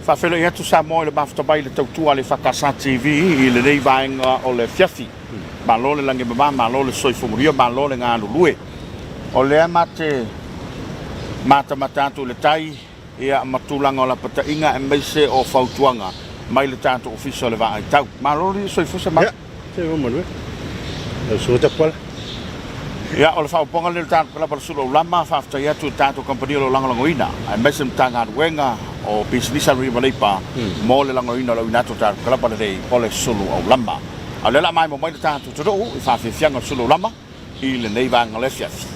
Faafeiloai atu Samoa i le mafuta mai i le tautua a le EFKS TV i lenei vaega o le afiafi. Malo le lagi e mama, malo le soifua manuia, malo le galulue. O lea ma te matamata atu i le tai ia ma tulaga o lapataiga aemaise o fautuaga mai le tatou Ofisa o le Vaai Tau. Malo le soifua Semanu. Ia, soifua manuia. Lau susuga Tapuala. Ia, o le faaopoopoga lenei o le tatou kalaba o le Sulu Aulama, faafetai atu i le tatou kamupani o lo o lagolagoina, aemaise le Matagaluega o Pisinisi Alamanuia ma Leipa mo le lagolagoina o le auina atu o le tatou kalaba lenei o le Sulu Aulama. A o lea o le a maimoa mai le tatou atunuu i faafiafiaga o le Sulu Aulama i lenei vaega o le afiafi.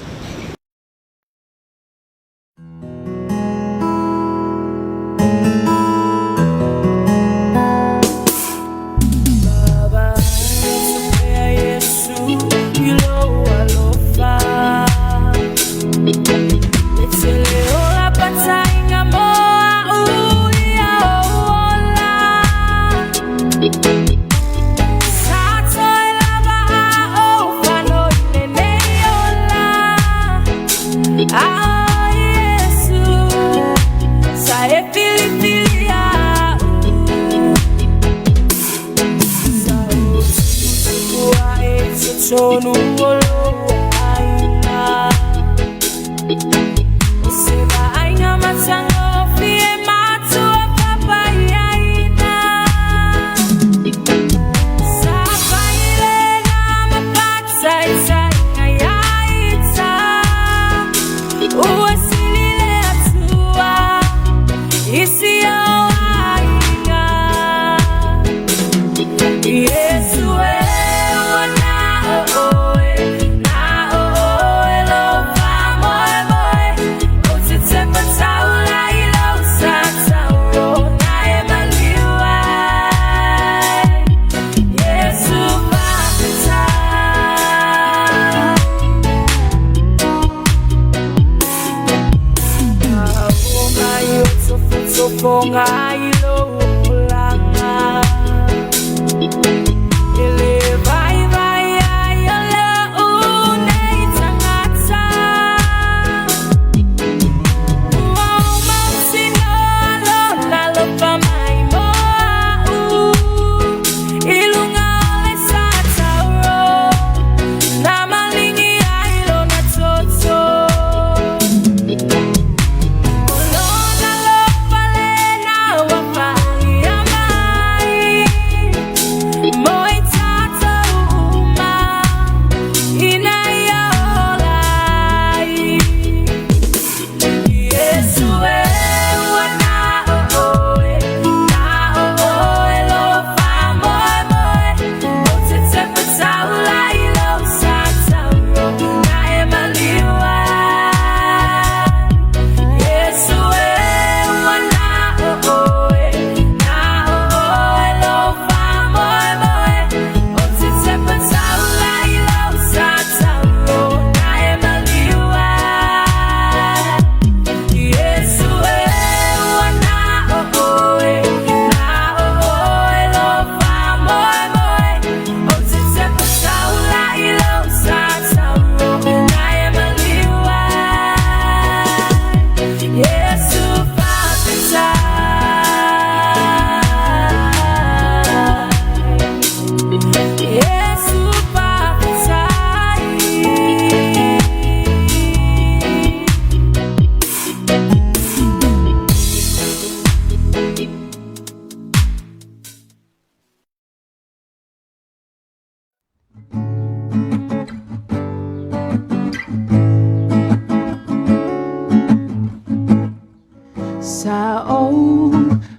Sa ou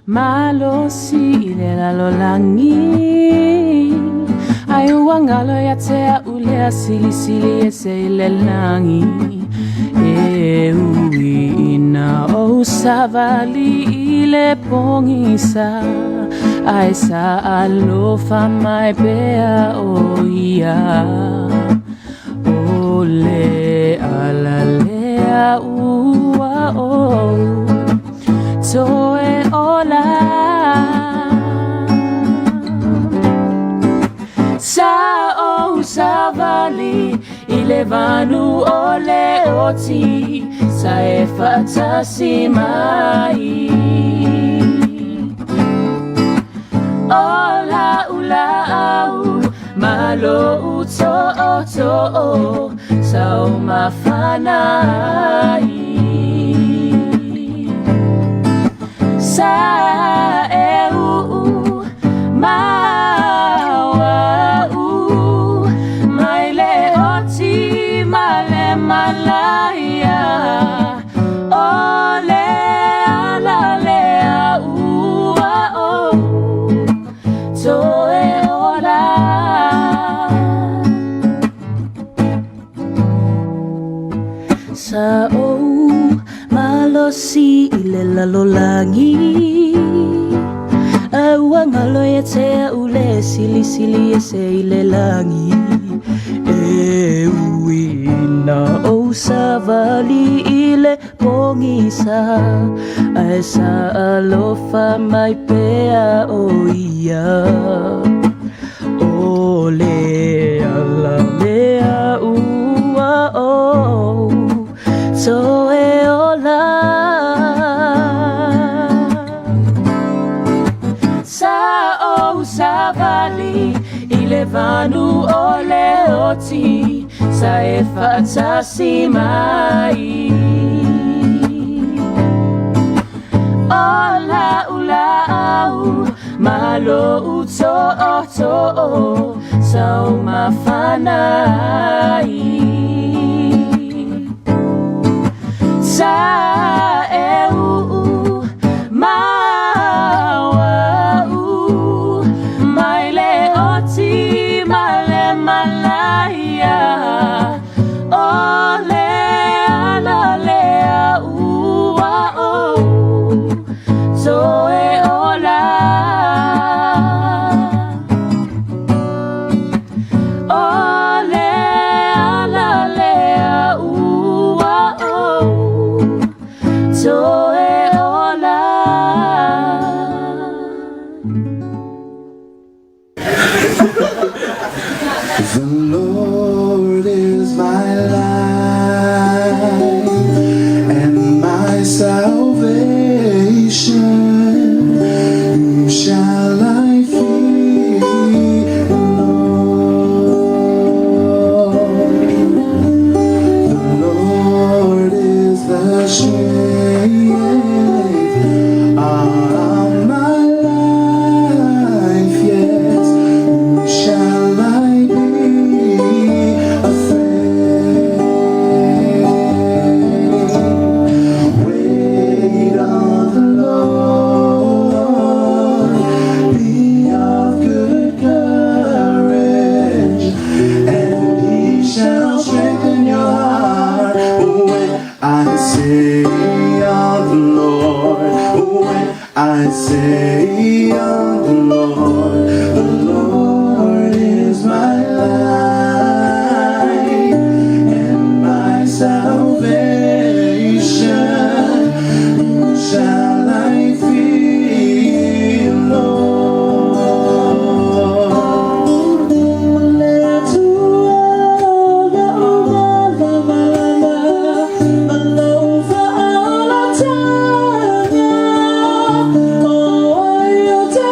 malosi i le lalolagi Ai ua galo ia te au lea silisili ese i le lagi E ui ina ou savali i le pogisa Ae sa alofa mai pea o ia O le ala lea ua ou toe ola Sa ou savali i le vanu o le oti Sa e faatasi mai. O la'u la'au ma lo'u to'oto'o sa ou mafana ai. Sa e u'u ma o a'u mai le oti ma le malaia o le ala lea ua ou toe ola. Sa ou malosi i le lalolagi Ae ua galo ia te a'u le Silisili Ese i le lagi E ui ina ou savali i le pogisa Ae sa alofa mai pea o ia O le ala lea ua ou toe ola. Sa ou savali i le vanu o le oti Sa e fa'atasi mai O la'u la'au ma lo'u to'oto'o Sa ou mafana ai Sa e u'u ma o a'u mai le oti ma le malaia O le ala lea ua ou toe ola. O le ala lea ua ou toe ola. The Lord is my light and my salvation. Whom shall I fear, Lord? The Lord is the strength of my life. Yes, whom shall I be afraid? Wait on the Lord, be of good courage, and he shall strengthen your heart. When I say on the Lord, when I say on the Lord is my light and my salvation. Whom shall I fear, Lord? Le Atua lou malamalamalama ma lou faaolataga O ai ou te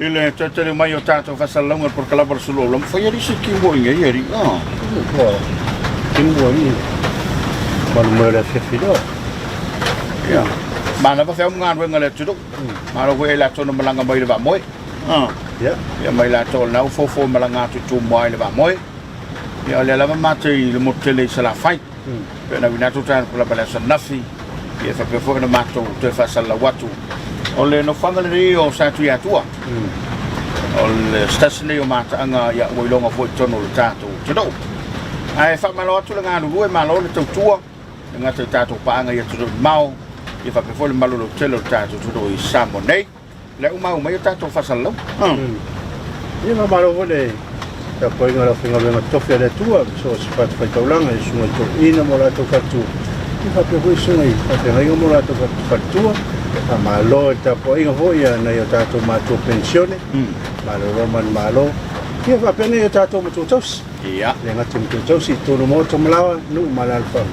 I le toe tele mai o tatou faasalalauga i le polokalama o le Sulu Aulama, fai alii se kimu i nei alii. Ah. Ua kimu ai malu mai o le afiafi loa. Ia. Manava feau ma galuega a le atunuu. Malo foi e latou na malaga mai i le vaamoe. Ah. Ia. Ia mai latou o lena ua fofo malaga atu i Tumua i le vaamoe. Ia o lea lava matou i le motu tele i Salafai. Pei ona auina atu tatou lava i le aso ananafi, ia faapea foi ona matou toe faasalalau atu. O le nofoaga lenei o Satuiatua, o le se tasi lenei o mataaga ia ua iloga foi i totonu o le tatou atunuu. Ae faamalo atu le galulue, malo le tautua, e le gata i tatou paaga i atunuu mamao, ia faapea foi le malu lautele o le tatou atunuu i Samoa nei. Lea ua maua mai a tatou faasalalauga. Ia faamalo foi le tapuaiga a le aufaigaluega totofi a le Atua, so o se fatafaitaulaga i susuga i toeaiina ma o latou faletua, ia faapea foi susuga i faafeagaiga ma o latou faletua. Faamalo i le tapuaiga foi a nai o tatou matua penisione, malolo manumalo, ia faapea nai o tatou matua tausi. Ia. Le gata i matua tausi i totonu o maota ma laoa, nuu ma alaalafaga,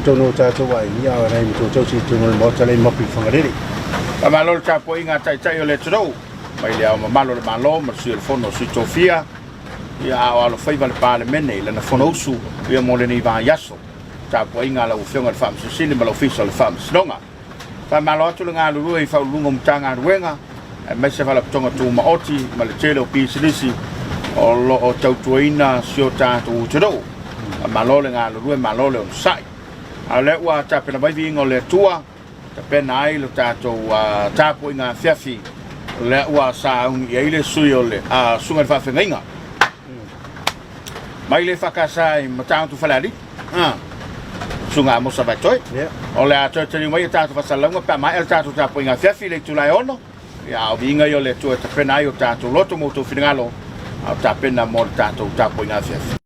totonu o tatou aiga, ia a o nai matua tausi i totonu o le maota lea i Mapu i Fagalele. Faamalo le tapuaiga a Taitai o le atunuu, mai le Ao Mamalu o le Malo ma le Sui o le Fono a Sui Tofia, ia a o alofaiva le Palemene i lana Fonousu ia mo lenei vaiaso. Tapuaiga a lau Afioga i le Faamasino Sili ma le Ofisa o le Faamasinoga. Faamalo atu le galulue i Faauluuluga o Matagaluega aemaise Faalapotopotoga Tumaoti ma le tele o pisinisi o lo o tautuaina si o tatou atunuu. Faamalo le galulue, malo le onosai. A o lea ua tapena mai viiga o le Atua, tapena ai lo tatou tapuaiga afiafi, lea ua sauni i ai le sui o le susuga i le faafeagaiga mai le EFKS i Matautu Falealili, Susuga Amosa Vaetoe. O le a toe taliu mai a tatou faasalalauga pe a maea le tatou tapuaiga afiafi i le itula e 6. Ia, a o viiga ia o le Atua e tapena ai o tatou loto ma outou finagalo, a o tapena mo le tatou tapuaiga afiafi.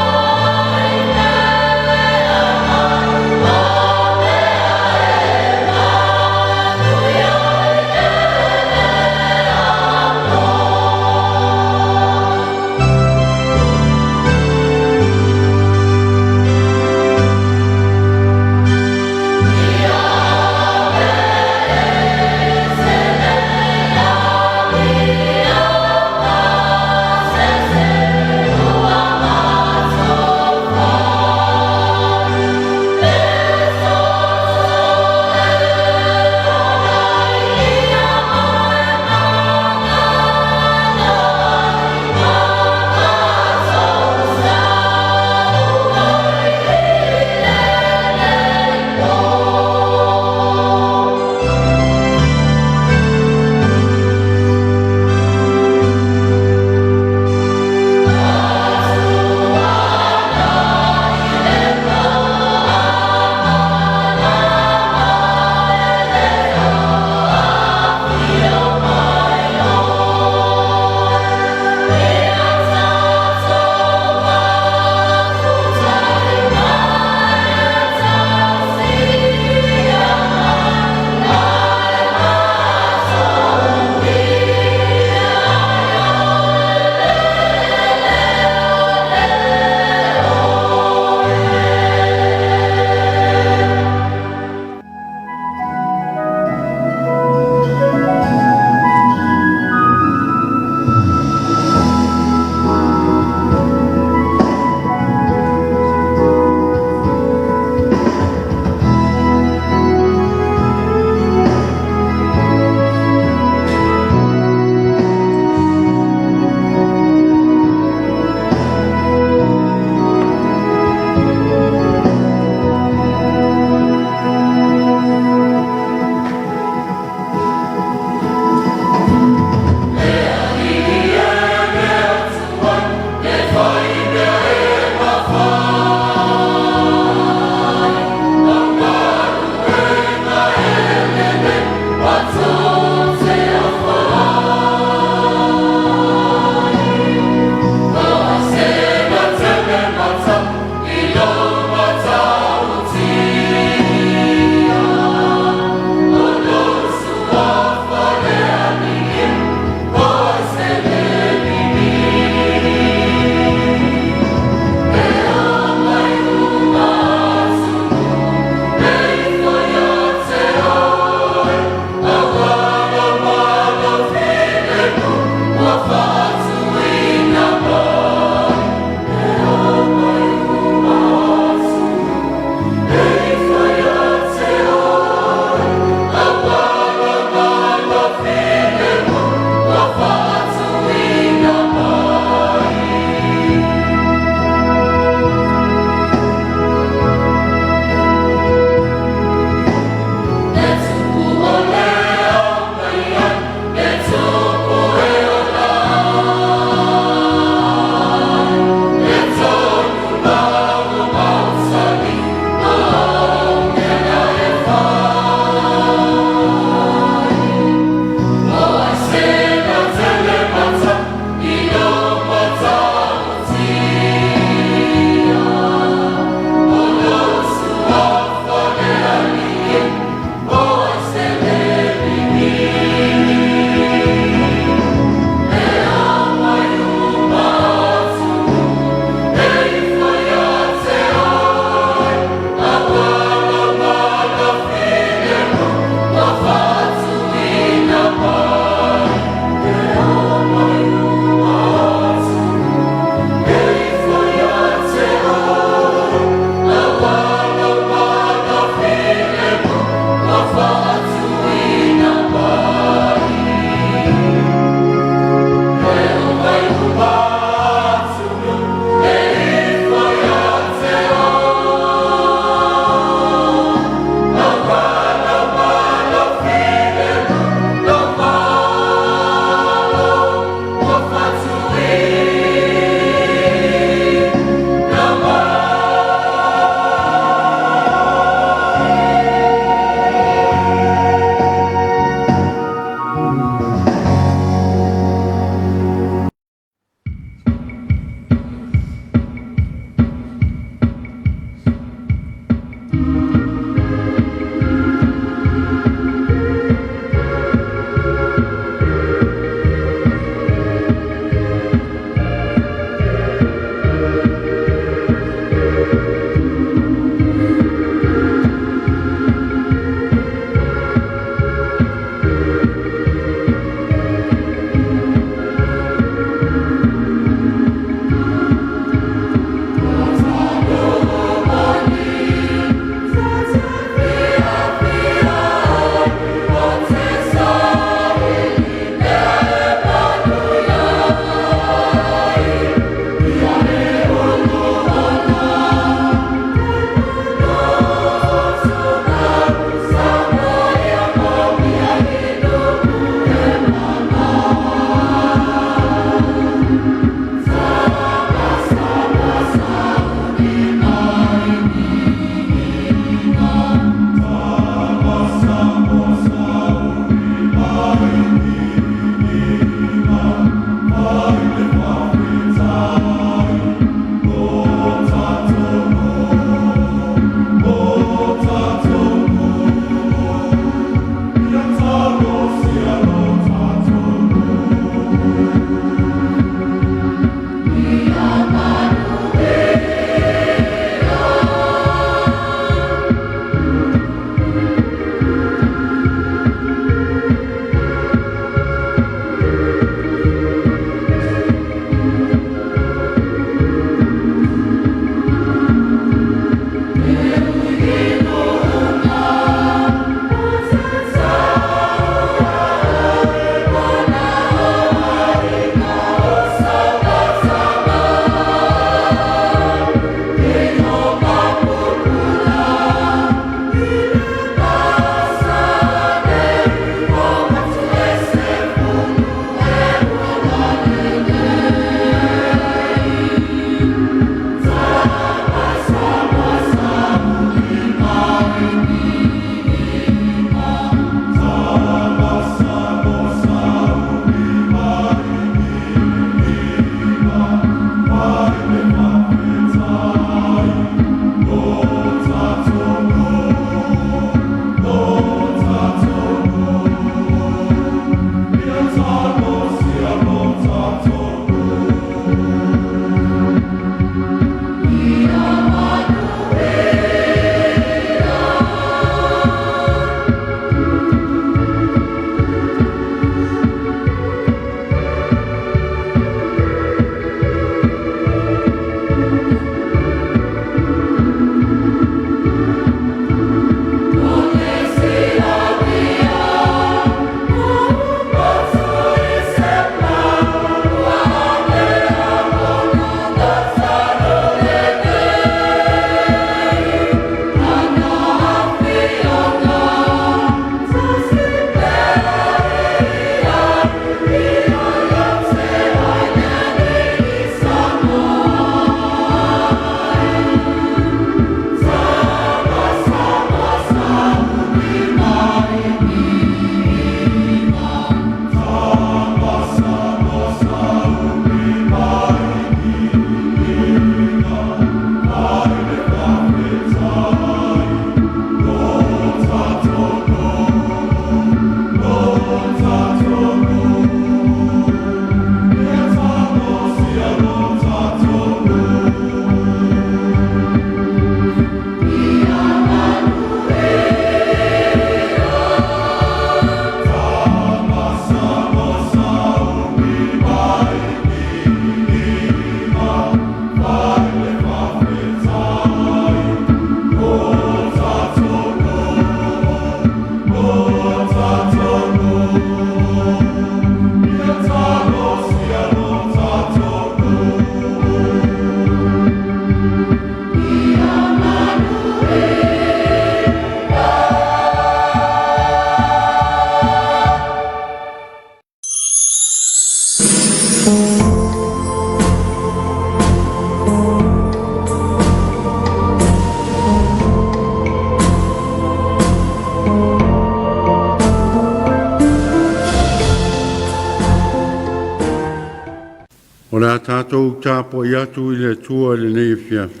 O le a tatou tapuai atu i le Atua i lenei afiafi.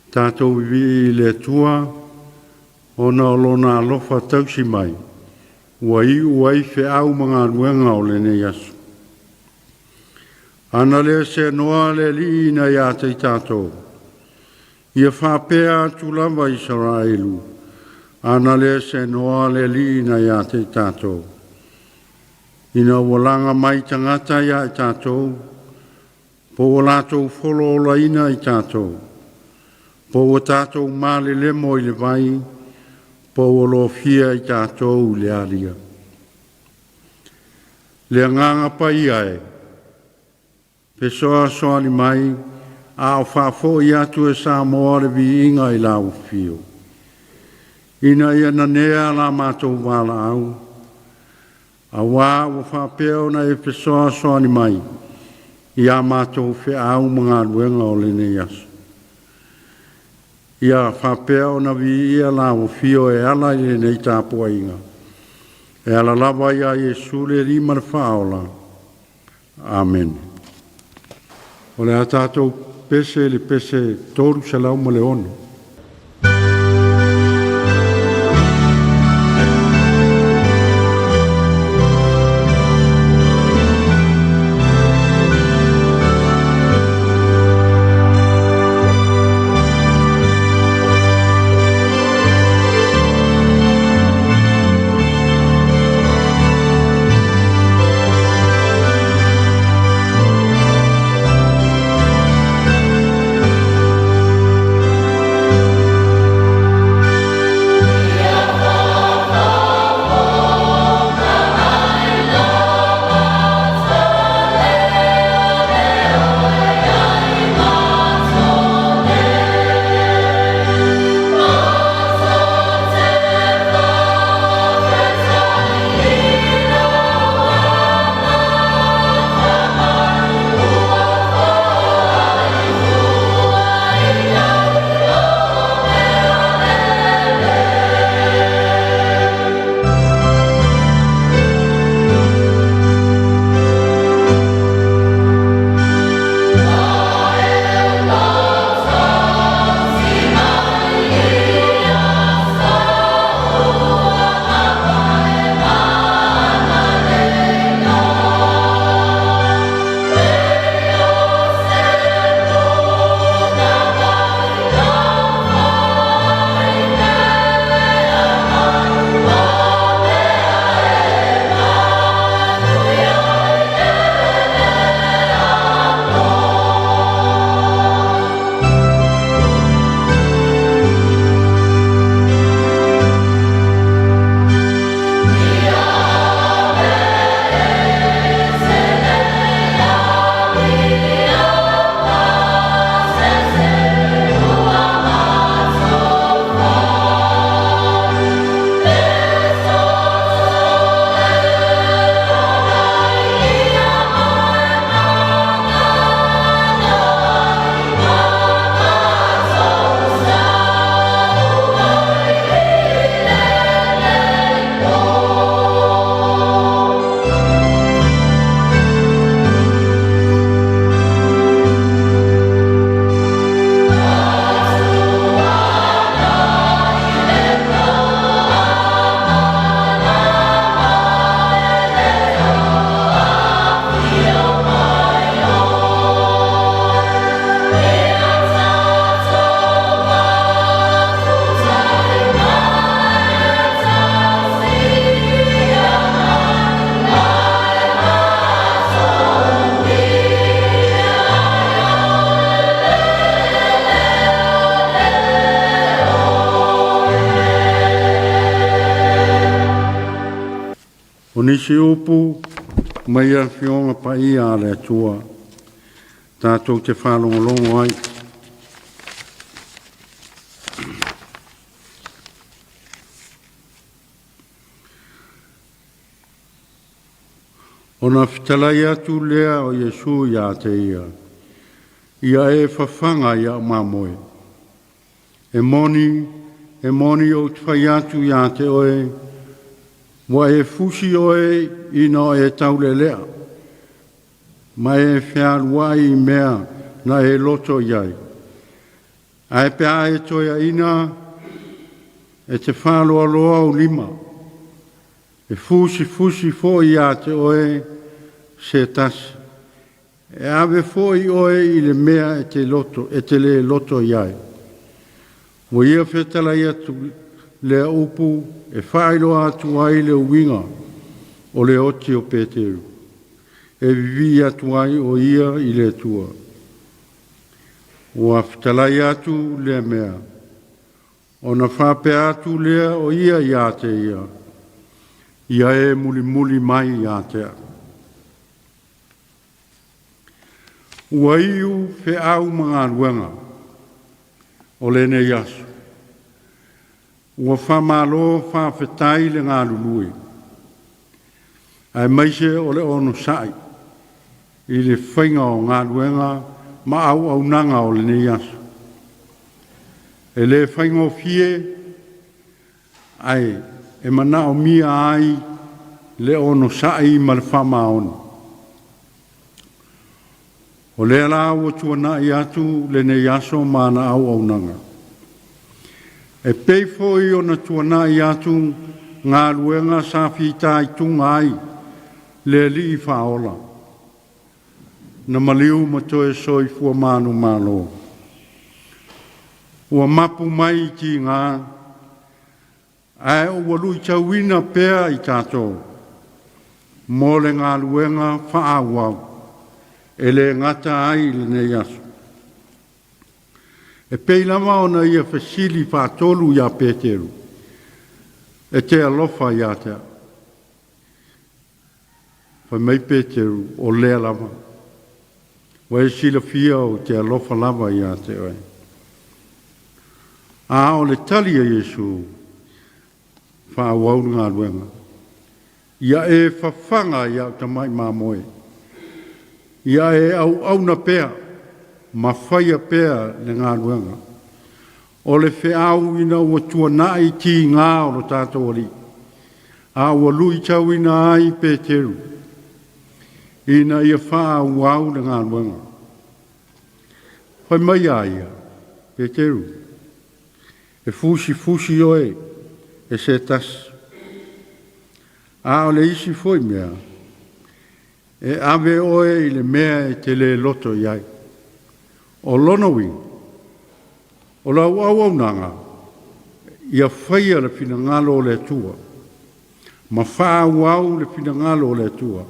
Tatou vivii i le Atua ona o Lona alofa tausi mai, ua iu ai feau ma galuega o lenei aso. Ana lea seanoa le Alii ina ia te i tatou, ia faapea atu lava Isaraelu, ana lea seanoa le Alii ina ia te i tatou, ina ua laga mai tagata ia i tatou, po ua latou foloolaina i tatou, po ua tatou malelemo i le vai, po ua lofia i tatou i le alia. Le agaga paia e, fesoasoani mai a o faafoi atu e Samoa le viiga i lau afio, ina ia nanea la matou valaau, auā ua faapea ona e fesoasoani mai i a matou feau ma galuega o lenei aso. Ia faapea ona viia lau afio e ala i lenei tapuaiga, e ala lava ia Iesu le Alii ma le Faaola. Amene. O le a tatou pese i le pese 306. O nisi upu mai Afioga Paia a le Atua tatou te faalogologo ai. Ona fetalai atu lea o Iesu ia te ia, Ia e fafaga i au mamoe. E moni, e moni ou te fai atu ia te oe, ua e fusi oe ina o e taulelea, ma e fealuai i mea na e loto i ai. Ae pe a e toeaina, e te faaloaloa ou lima, e fusifusi foi iā te oe se tasi, e ave foi oe i le mea e te loto, e te lē loto i ai. Ua ia fetalai atu lea upu e faailoa atu ai le uiga o le oti o Peteru, e vivii atu ai o ia i le Atua. Ua fetalai atu lea mea, ona faapea atu lea o ia iā te ia, Ia e mulimuli mai iā te au. Ua iu feau ma galuega o lenei aso. Ua faamalo faafetai le galulue, aemaise o le onosai i le faiga o galuega ma auaunaga o lenei aso. E le faigofie, ae e manaomia ai le onosai ma le faamaoni. O lea la ua tuanai atu lenei aso ma ana auaunaga. E pei foi ona tuanai atu galuega sa fitaituga ai le Alii Faaola, na maliu ma toe soifua manumalo. Ua mapu mai i tiga, ae ua luitauina pea i tatou mo le galuega faaauau e le gata ai i lenei aso. E pei lava ona ia fesili faatolu iā Peteru, e te alofa iā te au. Fai mai Peteru, o lea lava. Ua e silafia ou te alofa lava iā te oe. A o le tali a Iesu, faaauau le galuega. Ia e fafaga i au tamai mamoe. Ia e auauna pea ma faia pea le galuega. O le feau ina ua tuanai tiga o lo tatou Alii, a ua luitauina ai Peteru ina ia faaauau le galuega. Fai mai a ia, Peteru, e fusifusi oe e se tasi. A o le isi foi mea, e ave oe i le mea e te lē loto i ai. O lona uiga, o lau auaunaga, ia faia le finagalo o le Atua, ma faaauau le finagalo o le Atua,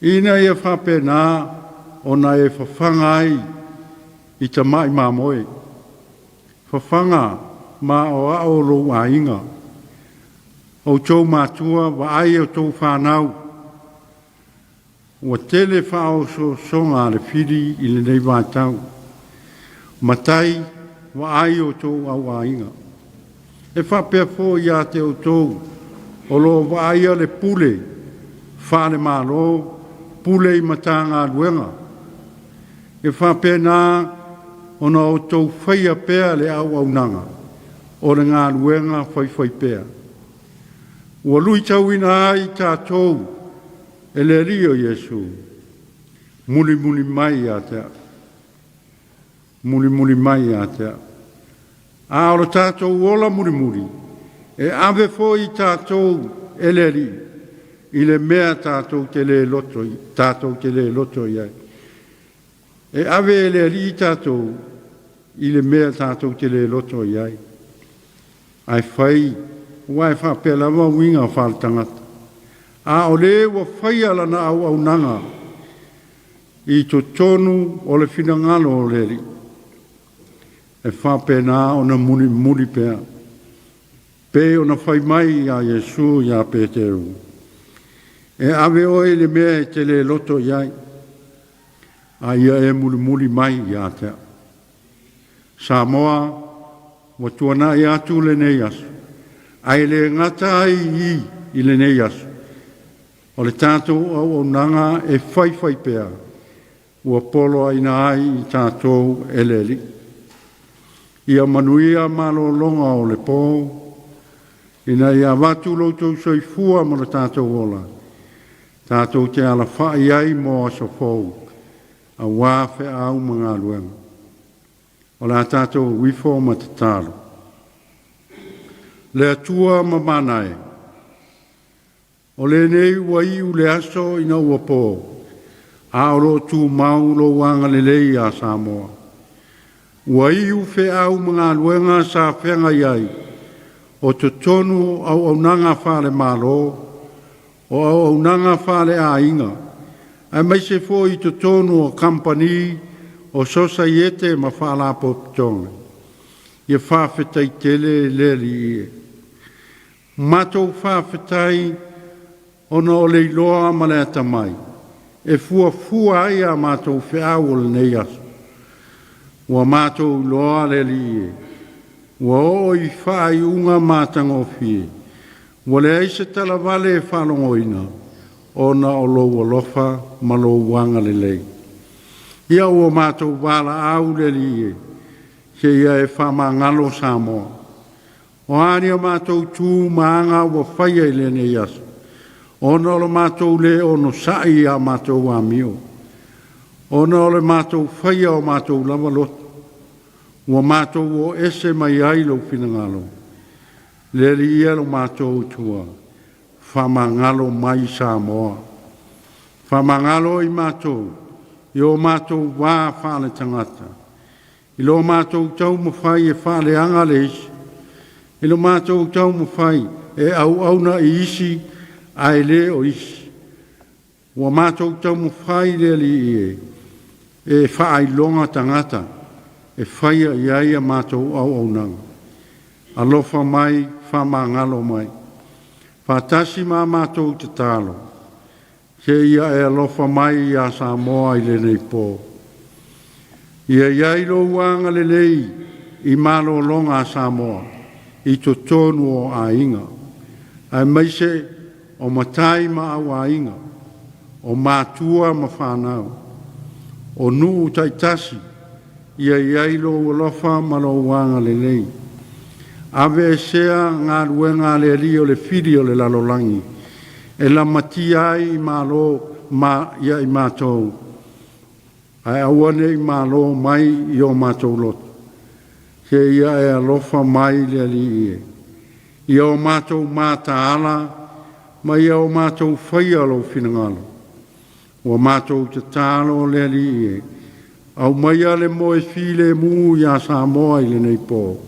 ina ia faapena ona e fafaga ai i tamai mamoe, fafaga ma aoao lou aiga, outou matua, vaai outou fanau. Ua tele faaosoosoga a le fili i lenei vaitau. Matai, vaai outou au aiga. E faapea foi ia te outou o lo o vaaia le pule faale-Malo, pule i Matagaluega. E faapena ona outou faia pea le auaunaga o le galuega faifaipea. Ua luitauina ai tatou e le Alii o Iesu, mulimuli mai ia te au, mulimuli mai ia te au. A o le tatou ola mulimuli, e ave foi tatou e le Alii i le mea tatou te lē loto, tatou te lē loto i ai. E ave e le Alii tatou i le mea tatou te lē loto i ai. Ae fai, aua e faapea lava uiga faaletagata. A o le ua faia lana auaunaga i totonu o le finagalo o le Alii, e faapena ona mulimuli pea, pei ona fai mai iā Iesu iā Peteru, e ave oe i le mea e te lē loto i ai, a ia e mulimuli mai iā te au. Samoa, ua tuanai atu lenei aso, ae le gata ai i i lenei aso, o le tatou auaunaga e faifai pea, ua poloaiina ai i tatou e le Alii. Ia manuia malologa o le pō. Ina ia avatu lo outou soifua ma lo tatou ola, tatou te alafa'i ai mo aso fou, auā feau ma galuega. O le a tatou ifo ma tatalo. Le Atua mamana e, o lenei ua iu le aso ina ua po, a o loo tumau lou agalelei iā Samoa. Ua iu feau ma galuega sa feagai ai o totonu o auaunaga faale-Malo, o auaunaga faaleaiga, aemaise foi i totonu o kamupani, o sosaiete ma faalapotopotoga. Ia faafetai tele le Alii e. Matou faafetai ona o le iloa ma le atamai e fuafua ai a matou feau o lenei aso. Ua matou iloa le Alii e, ua oo i faaiuga matagofie, ua leai se talavale e faalogoina ona o lou alofa ma lou agalelei. Ia ua matou valaau le Alii e, seia e faamagalo Samoa. O a ni a matou tu ma aga ua faia i lenei aso, ona o le matou lē onosa'i i a matou amio, ona o le matou faia o matou lava loto, ua matou o ese mai ai lou finagalo, le Alii e lo matou Atua, faamagalo mai Samoa. Faamagalo i matou i o matou va faaletagata, i lo matou taumafai e faaleaga le isi, i lo matou taumafai e auauna i isi ae le o isi. Ua matou taumafai le Alii e, e faailoga tagata e faia i ai a matou auaunaga. Alofa mai, faamagalo mai. Faatasi ma a matou tatalo, seia e alofa mai iā Samoa i lenei po. Ia i ai lou agalelei i malologa a Samoa i totonu o aiga, aemaise o matai ma auaiga, o matua ma fanau, o nuu taitasi, ia i ai lou alofa ma lou agalelei. Aveesea galuega a le alii o le fili o le lalolagi e lamatia ai i malo ma ia i matou, ae aua ne i malo mai i o matou loto. Seia e alofa mai le Alii e, ia o matou mataala ma ia o matou faia lou finagalo. Ua matou tatalo le Alii e, aumaia le moe filemu iā Samoa i lenei po,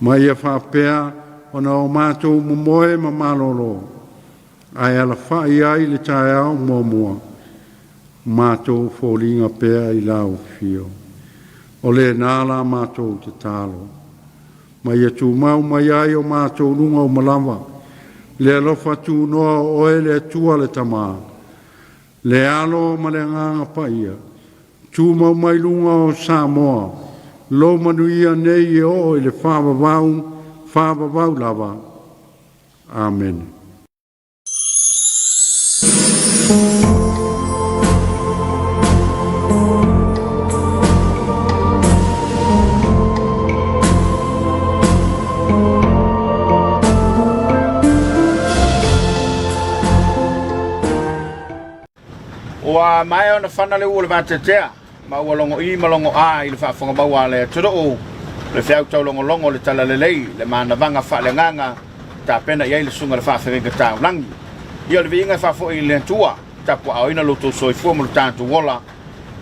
ma ia faapea ona o matou momoe ma malolo, ae alafa'i ai le taeao muamua, matou foliga pea i lau afio. O lena la matou tatalo, ma ia tumau mai ai o matou luga uma lava le alofa tunoa o oe le Atua le Tama, le Alo ma le Agaga Paia, tumau mai luga o Samoa, lou manuia nei e oo i le faavavau, faavavau lava. Amene. Ua maea ona fana le uu o le vateatea, ma ua logoʻī ma logoʻā i le faafofoga a le atunuu, le feau taulogologo o le Talalelei, le manavaga faaleagaga, tapena i ai le Susuga i le Faafeagaiga Taulagi. Ia o le viiga e faafoi i le Atua, tapuaaoina lo outou soifua ma lo tatou ola,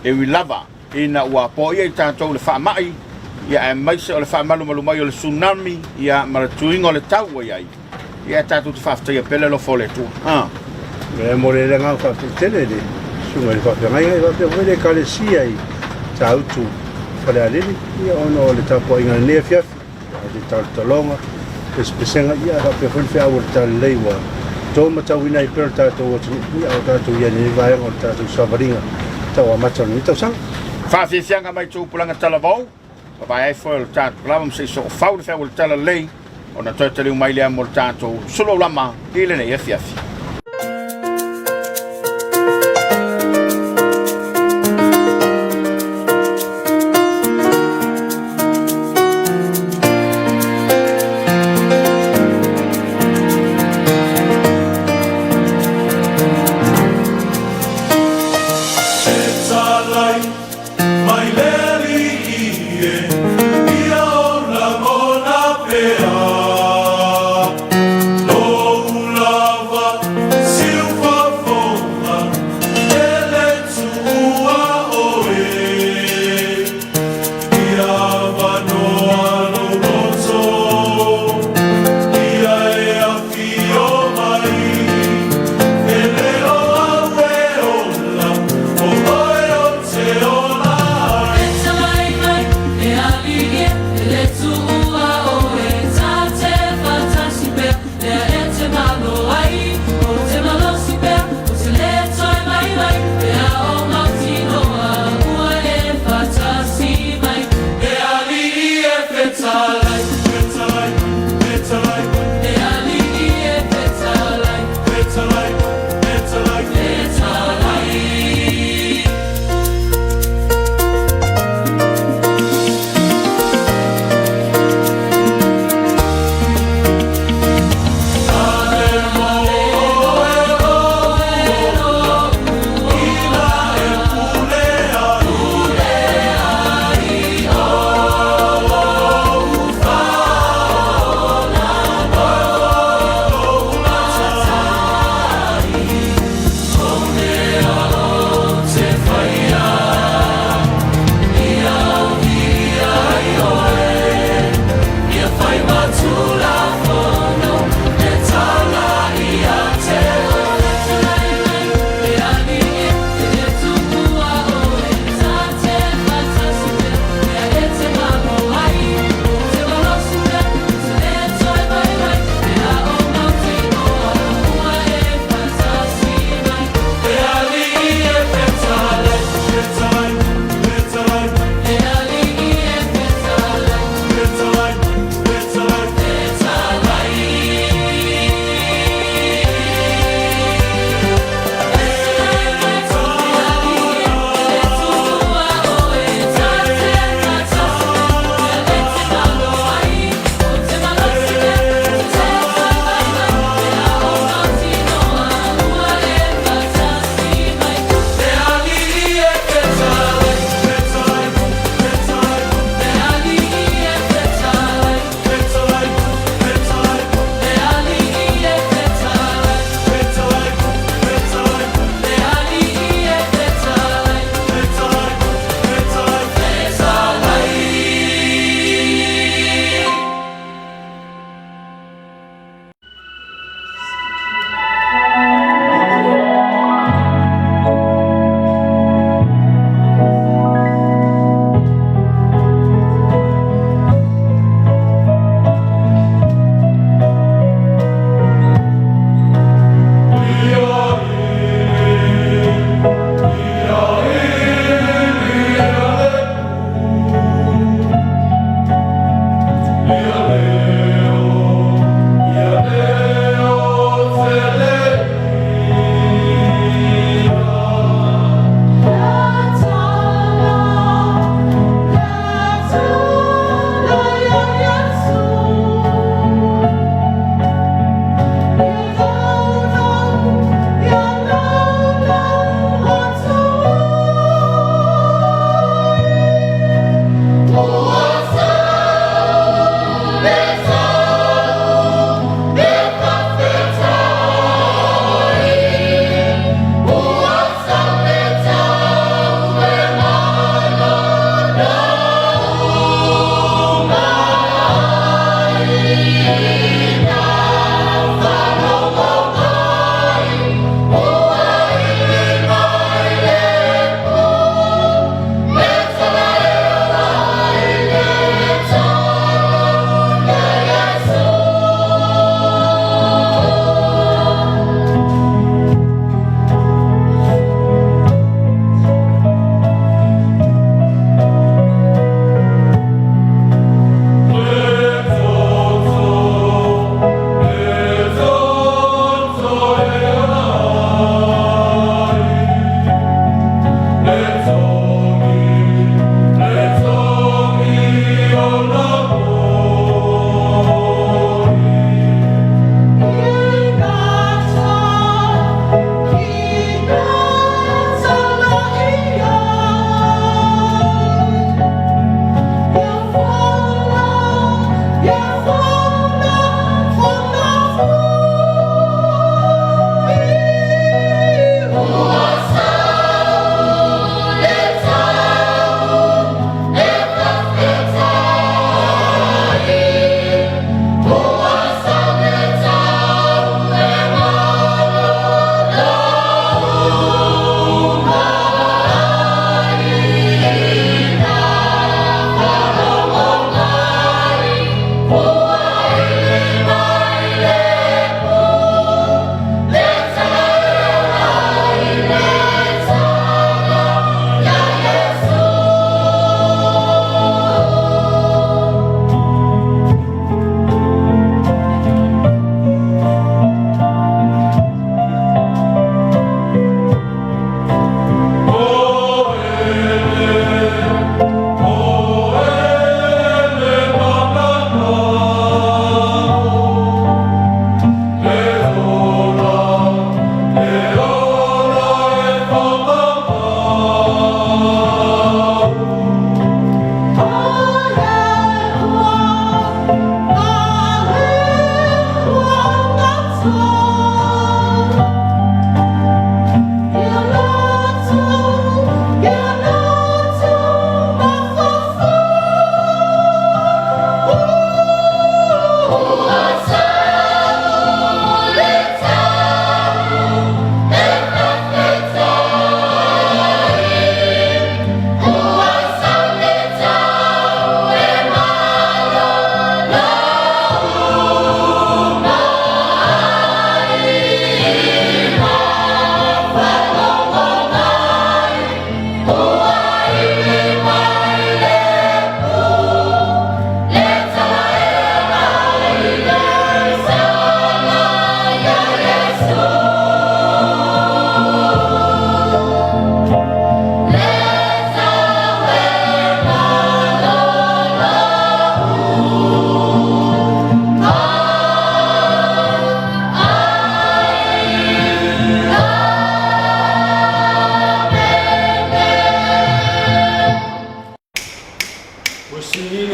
e ui lava ina ua poia i tatou le faamai, ia aemaise o le faamalumalu mai o le tsunami, ia ma le tuiga o le tau ua i ai. Ia tatou te faafetaia pea le alofa o le Atua. Ah. E momoli ai le agaga faafetai tele i le susuga i le faafeagaiga e faapea foi le ekalesia i Tāutu Falealili ia ona o le tapuaiga i lenei afiafi le talotaloga pesepesega ia faapea foi le feau o le talalelei ua to matauina ai pea o le tatou atunuu ia o tatou i ai lenei vaega o le tatou savaliga tau amata o lenei tausaga. Faafiafiaga mai tupulaga talavou. Vavae ai foi o le tatou lava ma se i soofau le feau o le talalelei ona toe taliu mai lea mo le tatou suluaulama i lenei afiafi.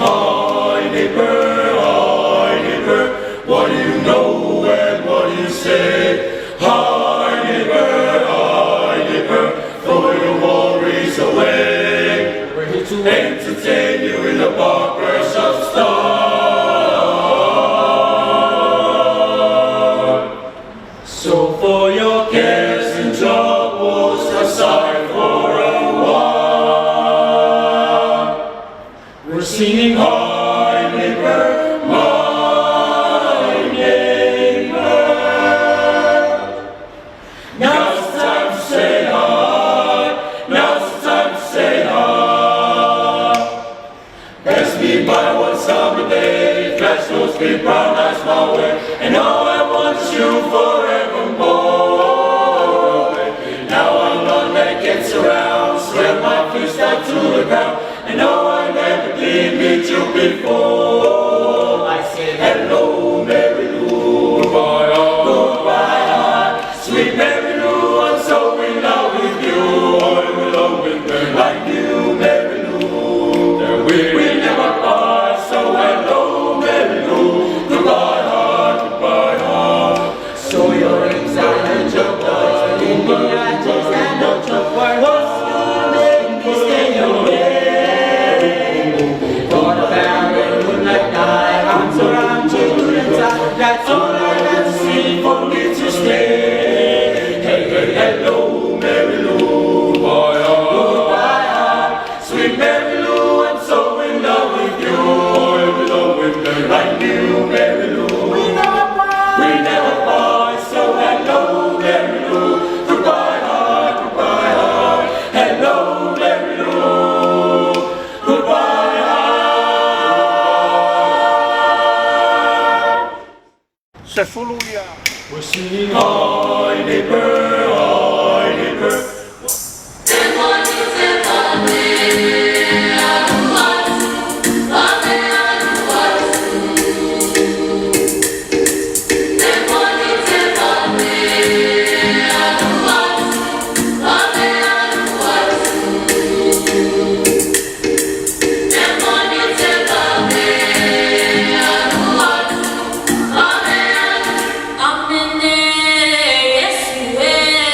Hi neighbor, hi neighbor, what do you know and what do you say? Hi neighbor, hi neighbor, throw your worries away. We're here to entertain you in the barbershop style. So for your cares and troubles aside for a while, we're singing hi neighbor, my neighbor. Now's the time to say hi. Now's the time to say hi. Pass me by one summer day, flash those big brown eyes my way, and now I want you forevermore. Now I'm not that gets around, slam my fist down to the ground, and no, I never did meet you before. I said hello, Mary Lou. Goodbye, goodbye, sweet Mary Lou. I'm so in love with you. I'm in love with Mary. I knew Mary Lou. That we never part. So hello, Mary Lou. Goodbye, heart, goodbye, heart. So you're inside your voice, in me I just cannot your word. What's gonna make me stay away? For the barren moonlight night, arms around you and tight. That's all I have to see for me to stay. Hey, hey, hello, Mary Lou. Goodbye, goodbye, heart. Sweet Mary Lou, I'm so in love with you. I'm in love with Mary. I knew Mary Lou. We never part. We never part. So hello, Mary Lou. Goodbye, heart. Goodbye, heart. Hello, Mary Lou. Goodbye, heart. Sefulu ia. We're singing hi neighbor, hi neighbor. Amene Yesu e.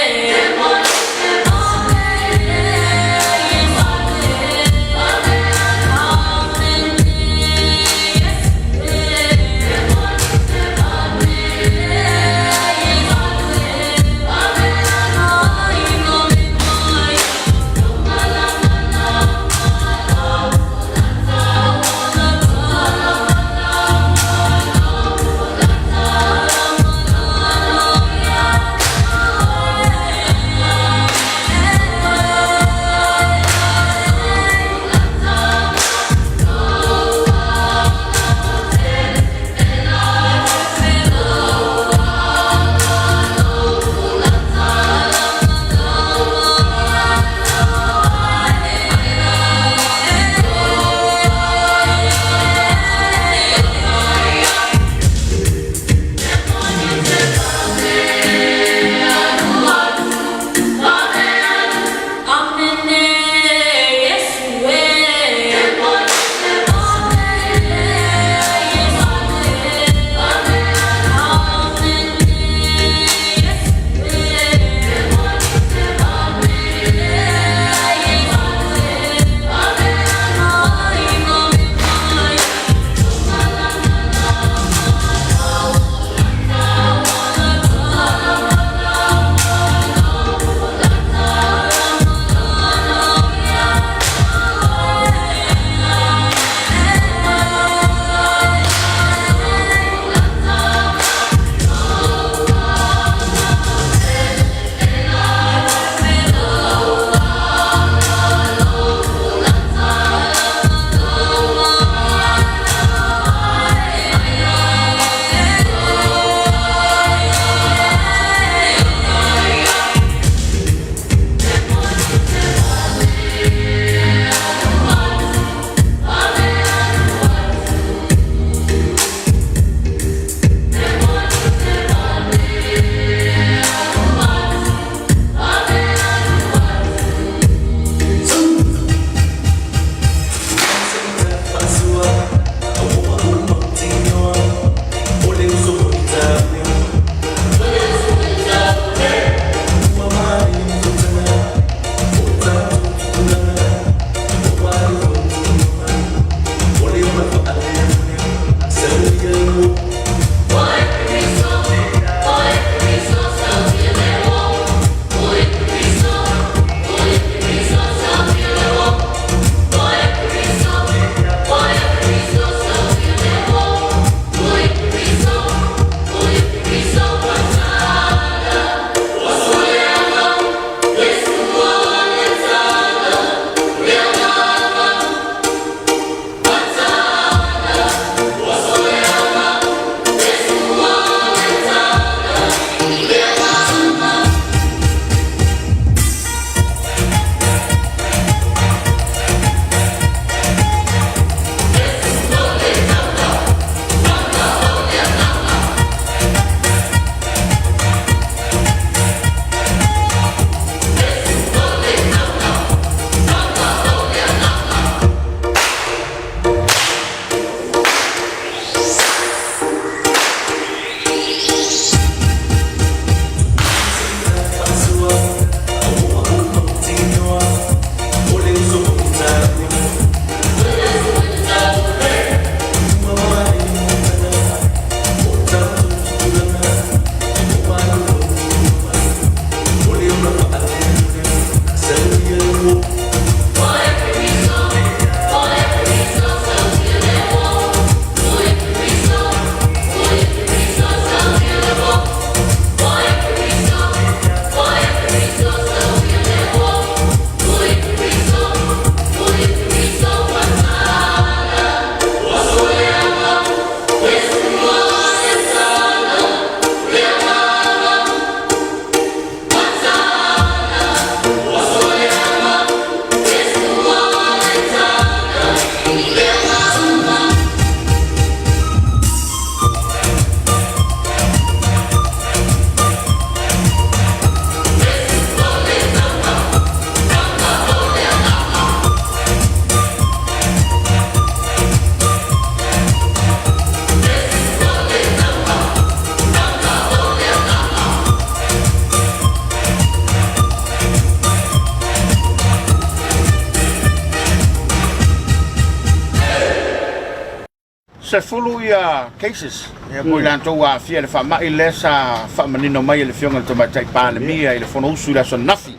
10 ia cases ia po i latou ua aafia i le faamai lea sa faamanino mai e le Afioga i le Tamaitai Palemia i le Fonousu i le aso ananafi.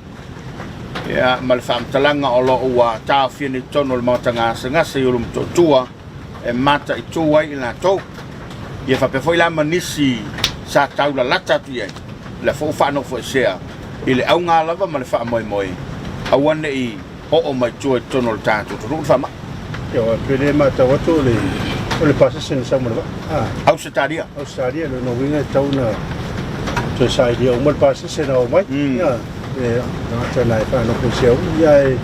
Ia ma le faamatalaga o lo o ua taofia nei i totonu o le Maota Gasegase i Ulumotootua e mataitu ai i latou. Ia faapea foi la ma nisi sa taulalata atu i ai, lea foi ua faanofoesea i le auga lava ma le faamoemoe aua ne i oo mai tua i totonu o le tatou atunuu le faamai. Ia, pe le matau atu o le, o le pasese na sau ma le vaa. Ah. Ausetalia. Ausetalia, lona uiga e tatau ona toe sailia uma le pasese na oo mai. Ia, e tagata na e faanofoesea uma. Ia, e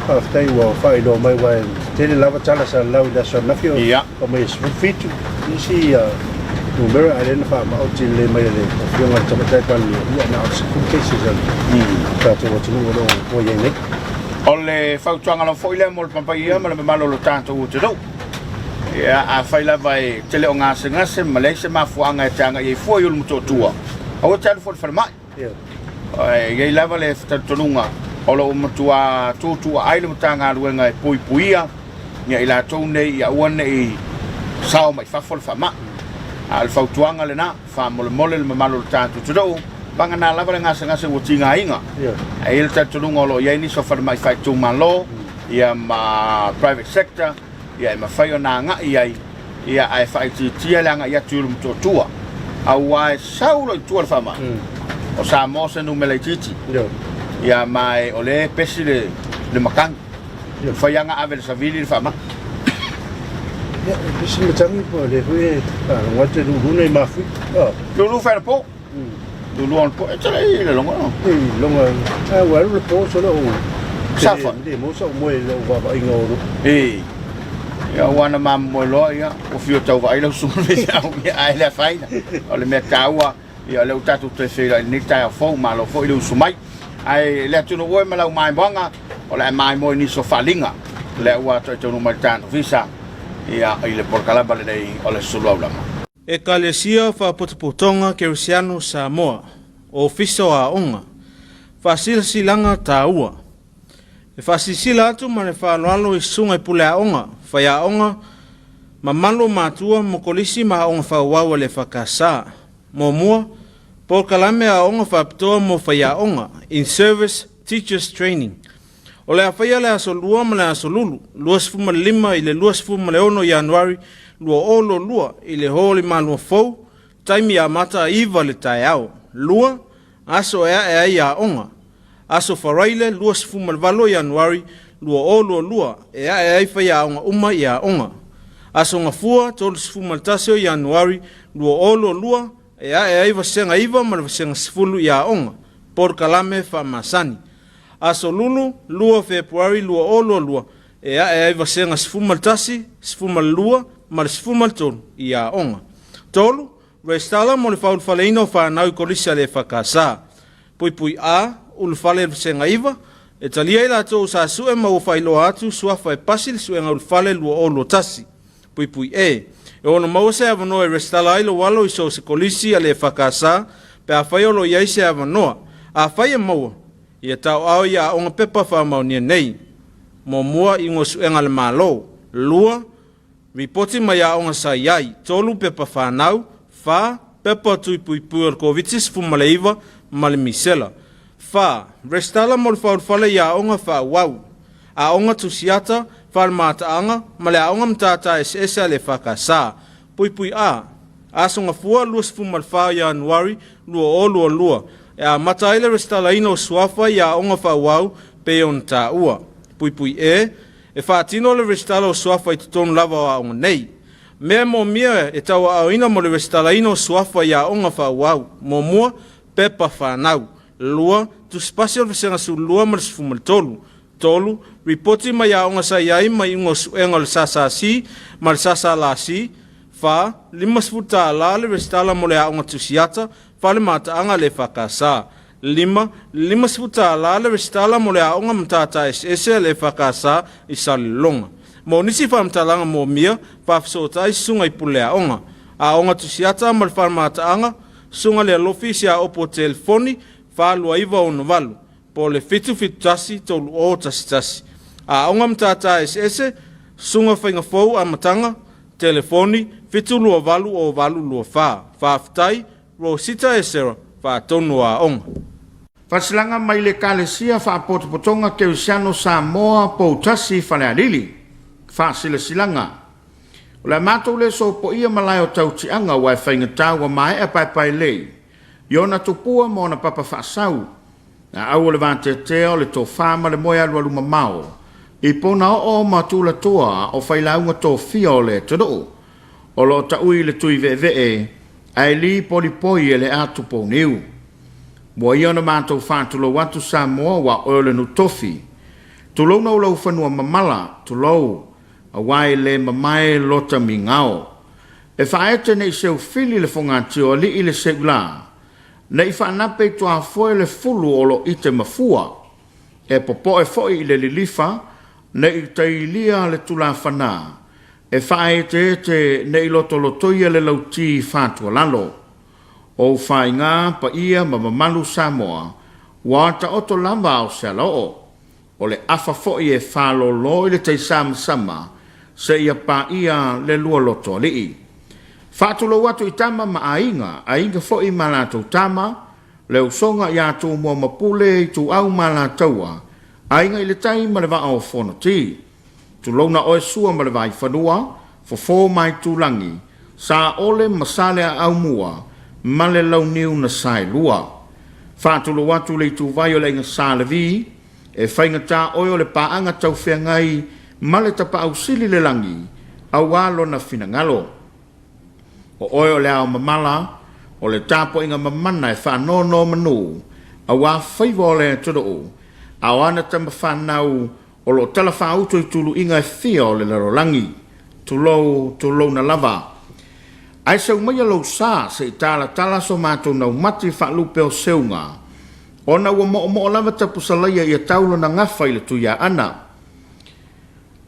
faafetai ua faailoa mai aua e tele lava tala sa lalau i le aso ananafi o Ia. mai e 17 nisi numera ae lea na faamaoti lelei mai e le Afioga i le Tamaitai Palemia, ia na o le 10 cases a le tatou atunuu o lo o ua i ai nei. O le fautuaga lava foi lea mo le papaia ma le mamalu o lo tatou atunuu. Ia, afai lava e te le o gasegase ma leai se mafuaaga e te agai ai fua i Ulumotootua, aua e te alu fua i le falemai. E i ai lava le talitonuga o lo o matua tuutuuaai le Matagaluega e puipuia ia i latou nei ia aua ne i sao mai fafo le faamai. A o le fautuaga lena, faamolemole le mamalu o le tatou atunuu, vagana lava le gasegase ua tigaina. Ae i ai le talitonuga o lo o i ai nisi o falemai faaitumalo ia ma private sector ia e mafai ona agai ai ia ae faaitiitia le agai atu i Ulumotootua aua e sau loa i tua le faamai o Samoa se numera itiiti ia ma e o lea e pesi le, le matagi e mafai lava ona ave e le savili le faamai. Ia, e pesi le matagi po o lea foi e faalogo atu e lulu nai mafui. Lulu whai po. Lulu on po. E tele i le longa. I longa. A ua alu le po solo o. Safa. Le mo sa moe le vaavaaiga o lo. E. Ia ua na mamoe loa ia ua fia tau vaai lau susuga i le faifeau ia ae le afaina. O le mea taua ia o lea ua tatou toe feiloai i lenei taeao fou, malo foi le usu mai. Ae le atunuu e ma lau maimoaga, o le a maimoa i nisi o faaaliga lea ua toe taunuu mai le tatou Ofisa ia i le polokalama lenei o le Sulu Aulama. Ekalesia Faapotopotoga Kerisiano Samoa, Ofisa o Aoga, Faasilasilaga Taua. E faasilasila atu ma le faaaloalo i susuga i pule aoga, faiaoga, mamalu o matua mo kolisi ma aoga faaauau a le EFKS. Muamua, polokalame aoga faapitoa mo faiaoga, In-Service Teachers Training. O le a faia le aso Lua ma le aso Lulu, 25 i le 26 Ianuari 2022 i le Hall i Malua Fou, taimi amata 9 le taeao. 2, Aso e ae ai aoga. Aso Faraile 28 Ianuari 2022 e ae ai faiaoga uma i aoga. Aso Gafua 31 o Ianuari 2022 e ae ai Vasega 9 ma le Vasega 10 i aoga. Polokalame faamasani. Aso Lulu 2 Fepuari 2022 e ae ai Vasega 11, 12 ma le 13 i aoga. 3, Resitala mo le faaulufaleina o fanau i Kolisi a le EFKS. Puipui A, Ulufale i le Vasega 9, e talia i latou sa sue ma ua faailoa atu suafa e pasi le suega ulufale 2021. Puipui E, E ono maua se avanoa e resitala ai lou alo i so o se Kolisi a le EFKS pe afai o lo o i ai se avanoa. Afai e maua, ia taoao i aoga pepa faamaonia nei. Muamua, iuga o suega a le Malo. Lua, Ripoti mai aoga sa i ai, 3 pepa whanau, 4 pepa tuipuipui o le Koviti-19 ma le misela. 4, Resitala mo le faaulufale i aoga faaauau, aoga tusiata, falemataaga ma le aoga matata eseese a le EFKS. Puipui A, Aso Gafua 24 Ianuari 2022 e amata ai le resitalaina o suafa i aoga faaauau pei ona taua. Puipui E, E faatino le resitala o suafa i totonu lava o aoga nei. Mea e moomia e tauaaoina mo le resitalaina o suafa i aoga faaauau, muamua, pepa fanau, lua, tusipasi o le vasega 12 ma le 13, tolu, ripoti mai aoga sa i ai ma iuga o suega o le SSC ma le SSLC, fa, $50 le resitala mo le aoga tusiata, fale mataaga a le EFKS. 5, $50 le resitala mo le aoga matata eseese a le EFKS i Salelologa. Mo nisi faamatalaga moomia, faafesootai susuga i pule aoga, aoga tusiata ma le fale mataaga, Susuga Lealofi Siaopo Telefoni 42968 po o le 771 3011. Aoga matata eseese, Susuga Faigafou Amataga. Telefoni, 728 o 824. Faafetai, Rosita Esera, Faatonu o Aoga. Faasilanga mai le Ekalesia Faapotopotoga Kerisiano Samoa Poutasi Falealili. Faasilasilaga. O le a matou le sopoia malae o tautiaga aua e faigata ua maea paepaelei i ona tupua ma ona papa faasau. Aau o le vateatea o le tofa ma le moe alualu mamao i pona oo ma tulatoa o failauga tofia o le atunuu o lo o taui i le tui veevee ae lipolipoi e le atu pouniu. Ua ia ona matou faatulou atu Samoa aua oe o le nuu tofi. Tulouna o lou fanua mamala, tulou, aua e le mamae lota migao. E faaete nei seufili le fogatio alii le seulā, nei faanape i tuafoe le fulu o lo ite mafua. E popoe foi i le lilifa, nei tailia le tulafana, e faaeteete nei lotolotoia le lauti fatualalo. O faiga paia ma mamalu Samoa, ua taoto lava o se alaoo. O le afa foi e fālōlō i le taisamasama, seia paia le lua loto alii. Faatulou atu i tama ma aiga, aiga foi ma latou tama, le usoga iā Tumua ma Pule, Ituau ma Alataua, Aiga i le Tai ma le Vaa o Fonoti. Tulouna oe Sua ma le Vaifanua, Fofo ma Aitulagi, Saole ma Saleaaumua ma le Launiu na Saelua. Faatulou atu le ituvai o le Aiga Sa Levi, e faigata oe o le paaga taufeagai ma le Tapaau Sili le lagi, aua lona finagalo. O oe o le ao mamala, o le tapuaiga mamana e faanonomanu, aua faiva o le atunuu, a o ana tama fanau o lo o talafaauto i tuluiga e fia o le lalolagi. Tulou, tulouna lava. Ae seu maia lou sa se i talatala so matou naumati faalupe o seuga, ona ua moomoo lava tapusalaia ia tau lona gafa i le Tuiaana.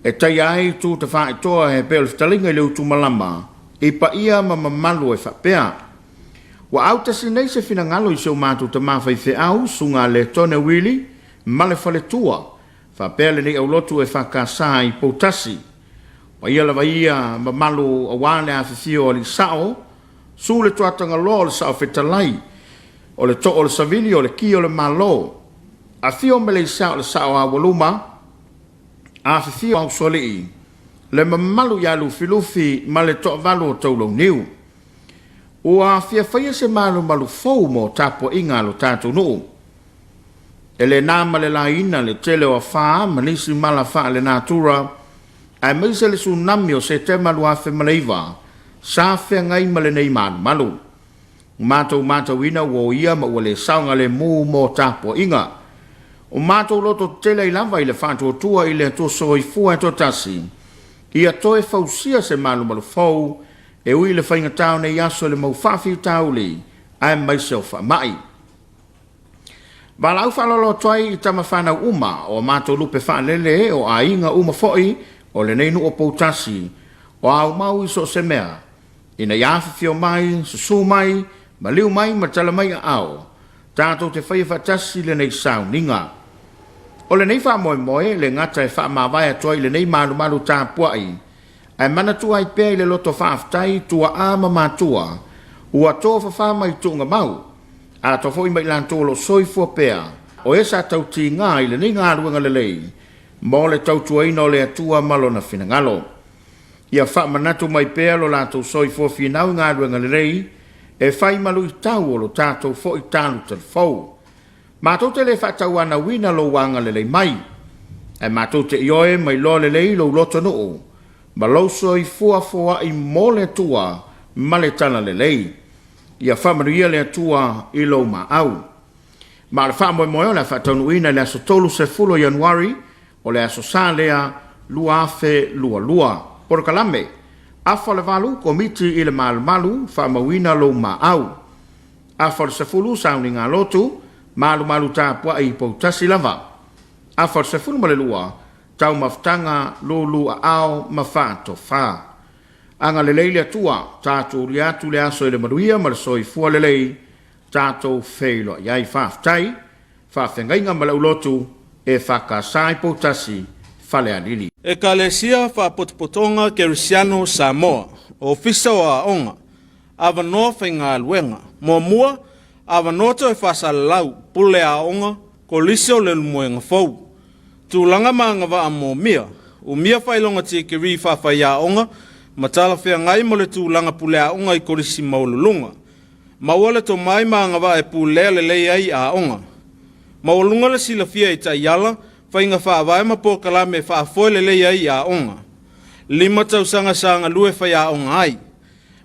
E taia ai tu tafaaitoa e pei o le fetalaiga i le utumalama, i paia ma mamalu e faapea. Ua autasi nei se finagalo i si o matou tamā faifeau, Susuga Letone Wili ma le faletua, faapea lenei aulotu e faakasā i Poutasi. Paia lava ia mamalu aua le afifio o alii sao, Su le Tuatagaloa o le Sao Fetalai, o le Too o le Savili o le Ki o le Malo, afio Meleisa o le Sao Aualuma, afifio Ausoalii, le mamalu ia Lufilufi ma le toavalu o Taulauniu. Ua fia faia se malumalu fou mo tapuaiga a lo tatou nuu. E le na ma le laina le tele o afā ma nisi mala faalenatura, aemaise le tsunami o Setema 2009 sa feagai ma lenei malumalu. Matou matauina ua oia ma ua le saogalemu mo tapuaiga. O matou loto tetele ai lava i le faatuatua i le Atua Soifua e toatasi, ia toe fausia se malumalu fou e ui i le faigata o nei aso i le mau faafitauli aemaise o faamai. Valaau faaaloalo atu ai i tama fanau uma o a matou lupe faalele o aiga uma foi o lenei nuu o Poutasi, o aumau i so o se mea, ina ia afifio mai, susu mai, maliu mai ma tala mai aao, tatou te faia faatasi lenei sauniga. O lenei faamoemoe le gata e faamavae atu ai i lenei malumalu tapuai, ae manatua ai pea i le loto faafetai tuaa ma matua ua tofafā mai tuugamau, atoa foi ma i latou o lo o soifua pea, o e sa tautiga i lenei galuega lelei mo le tautuaina o le Atua ma Lona finagalo. Ia faamanatu mai pea lo latou soifua finau i galuega lelei e fai ma luitau o lo tatou foi talu talifou. Matou te le faatauanauina lou agalelei mai, ae matou te ioe ma iloa lelei lou lotonuu ma lou soifua foai mo le Atua ma le talalelei. Ia faamanuia le Atua i lou maau. Ma o le faamoemoe o le a faataunuuina i le aso 30 o Ianuari o le aso Sa lea 2022. Polokalame, Afa o le 8, Komiti i le Malumalu, faamauina lou maau. Afa o le 10, sauniga lotu, malumalu tapuai i Poutasi lava. Afa o le 12, taumafataga lulu aao ma faatofa. Agalelei le Atua, tatou ulia atu le aso i le manuia ma le soifua lelei, tatou feiloai ai. Faafetai, faafeagaiga ma le aulotu e FKS i Poutasi. Falealili. Ekalesia Faapotopotoga Kerisiano Samoa, Ofisa o Aoga, Avanoa Faigaluega. Muamua, avanoa toe faasalalau, pule aoga, kolisi o Leulumoega Fou. Tulaga ma agavaa momia, umia faailoga tikeri faafaiaoga ma talafeagai mo le tulaga puleaoga i kolisi maualuluga. Maua le tomai ma agavaa e pulea lelei ai aoga. Maualuga le silafia i taiala, faiga faavae ma polokalame e faafoe lelei ai aoga. 5 tausaga sa galue faiaoga ai.